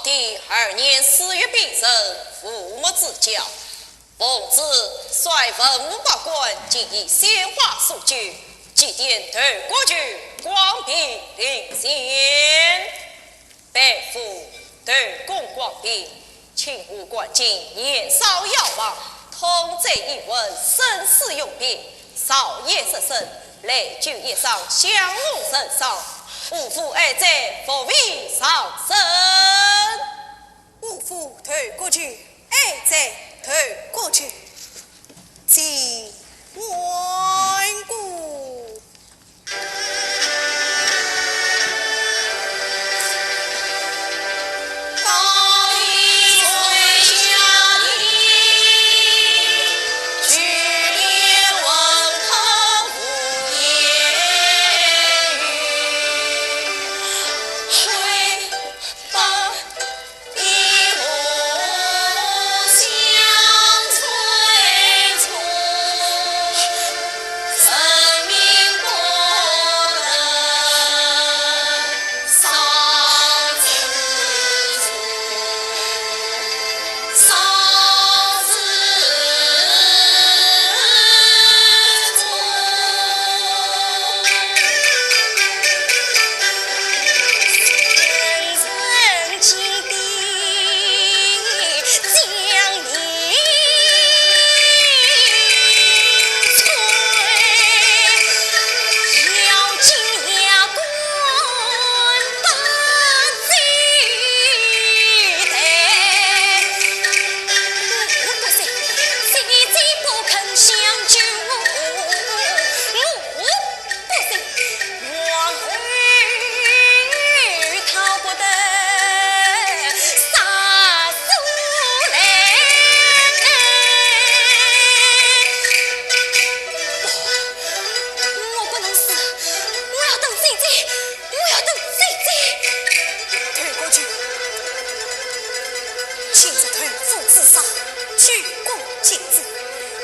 第二年四月丙辰，父母之交，奉旨率文武百官进行鲜花数九，祭奠窦国舅光绪临仙。 拜父，窦公光绪，清河观经，年少夭亡，通鉴一文，生死永别，少年失身，累久以上，享无人赏，无父哀哉，父为上身。无父窦国舅，哀哉窦国舅，请安顾。我不能死，我要等姐姐，我要等姐姐。窦国舅，今日窦府之丧，举国皆知，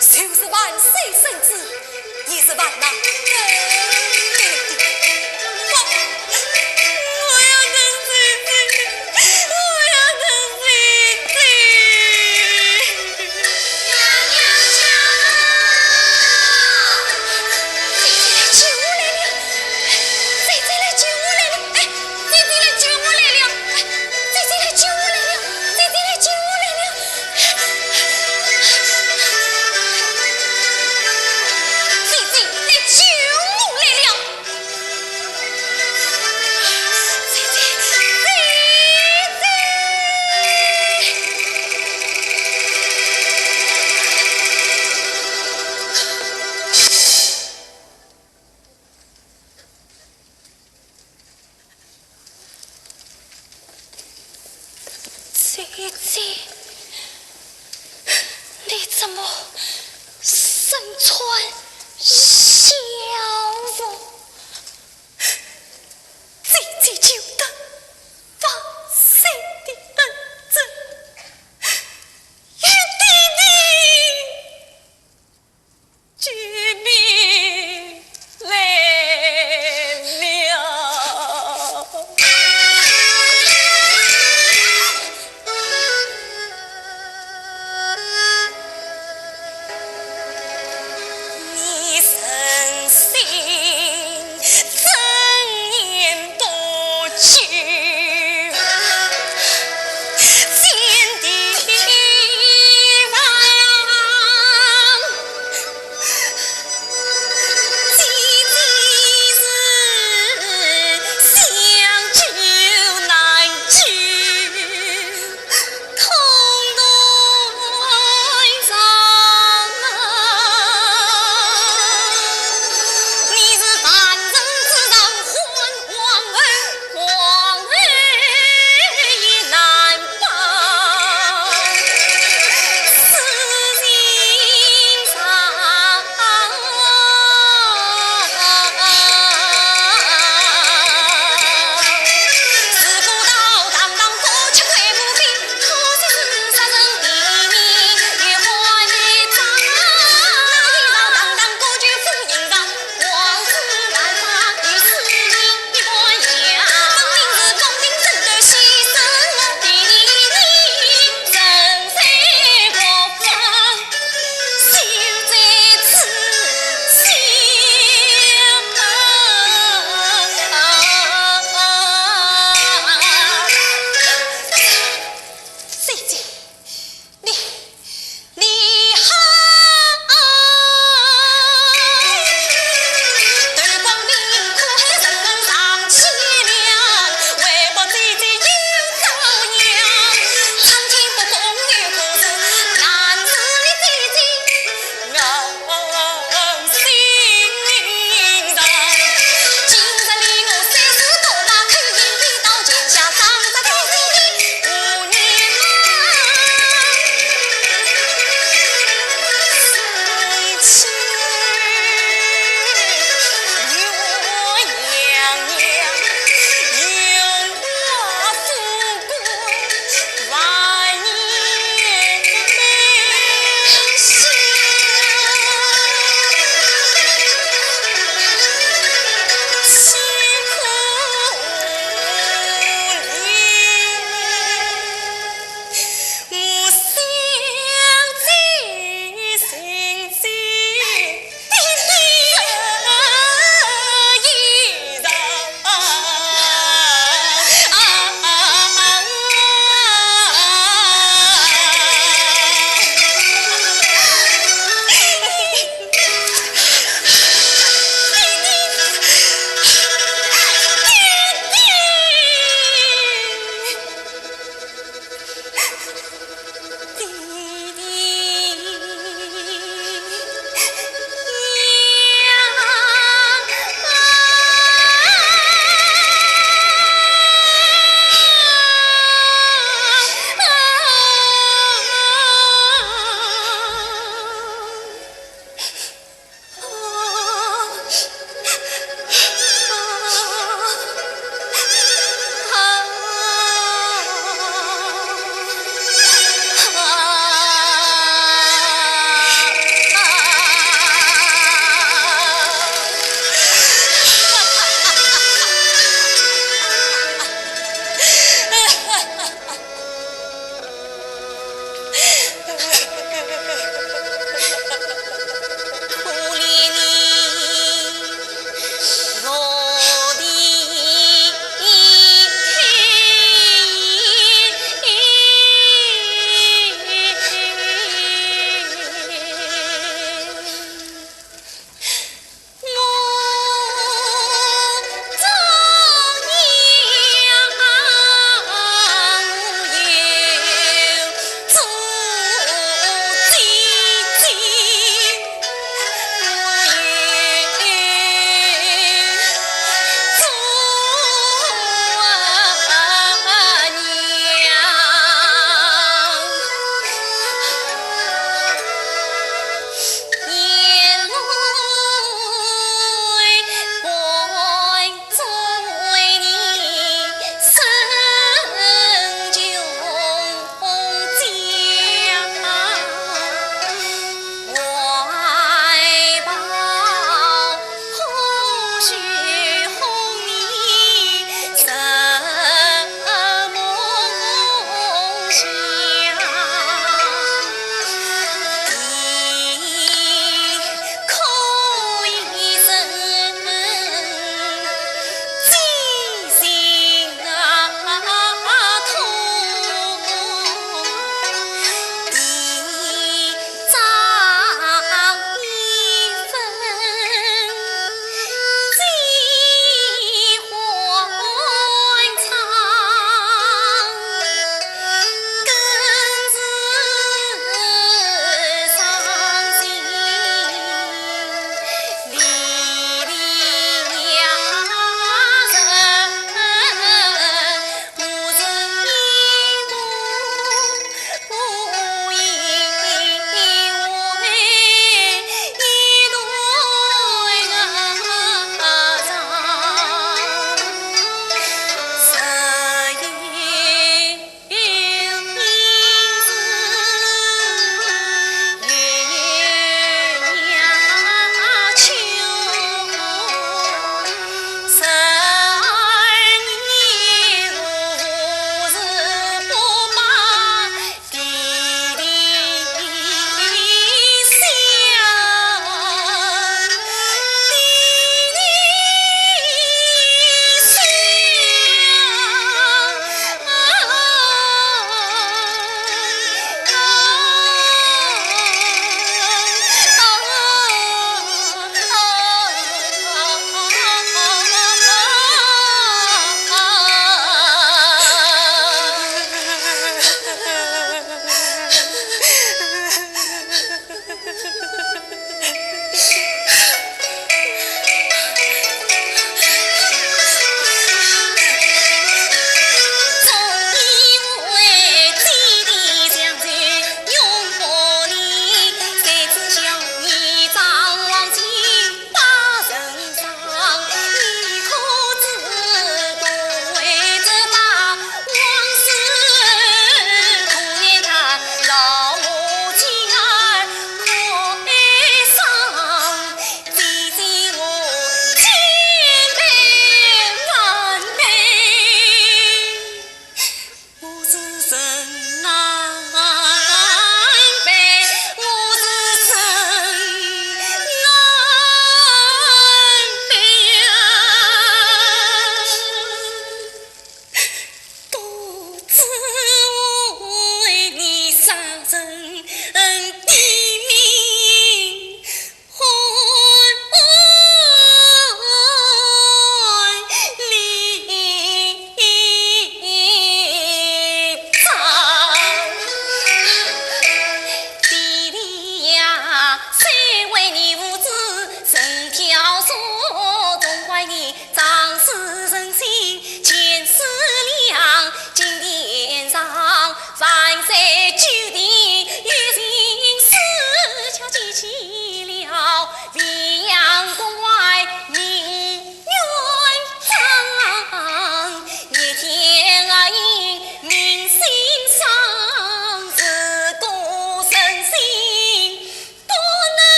就是万岁圣旨，也是万难。我，我要等姐姐，我要等姐姐。 娘娘，娘娘！姐姐来救我来了！姐姐来救我来了！哎，姐姐来救我来了！哎，姐姐来救我来了！姐姐来救我来了！姐姐来救我来了！ 姐姐，你怎么身穿孝服？姐姐救得万岁的恩准，与爹爹 见面来了。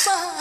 上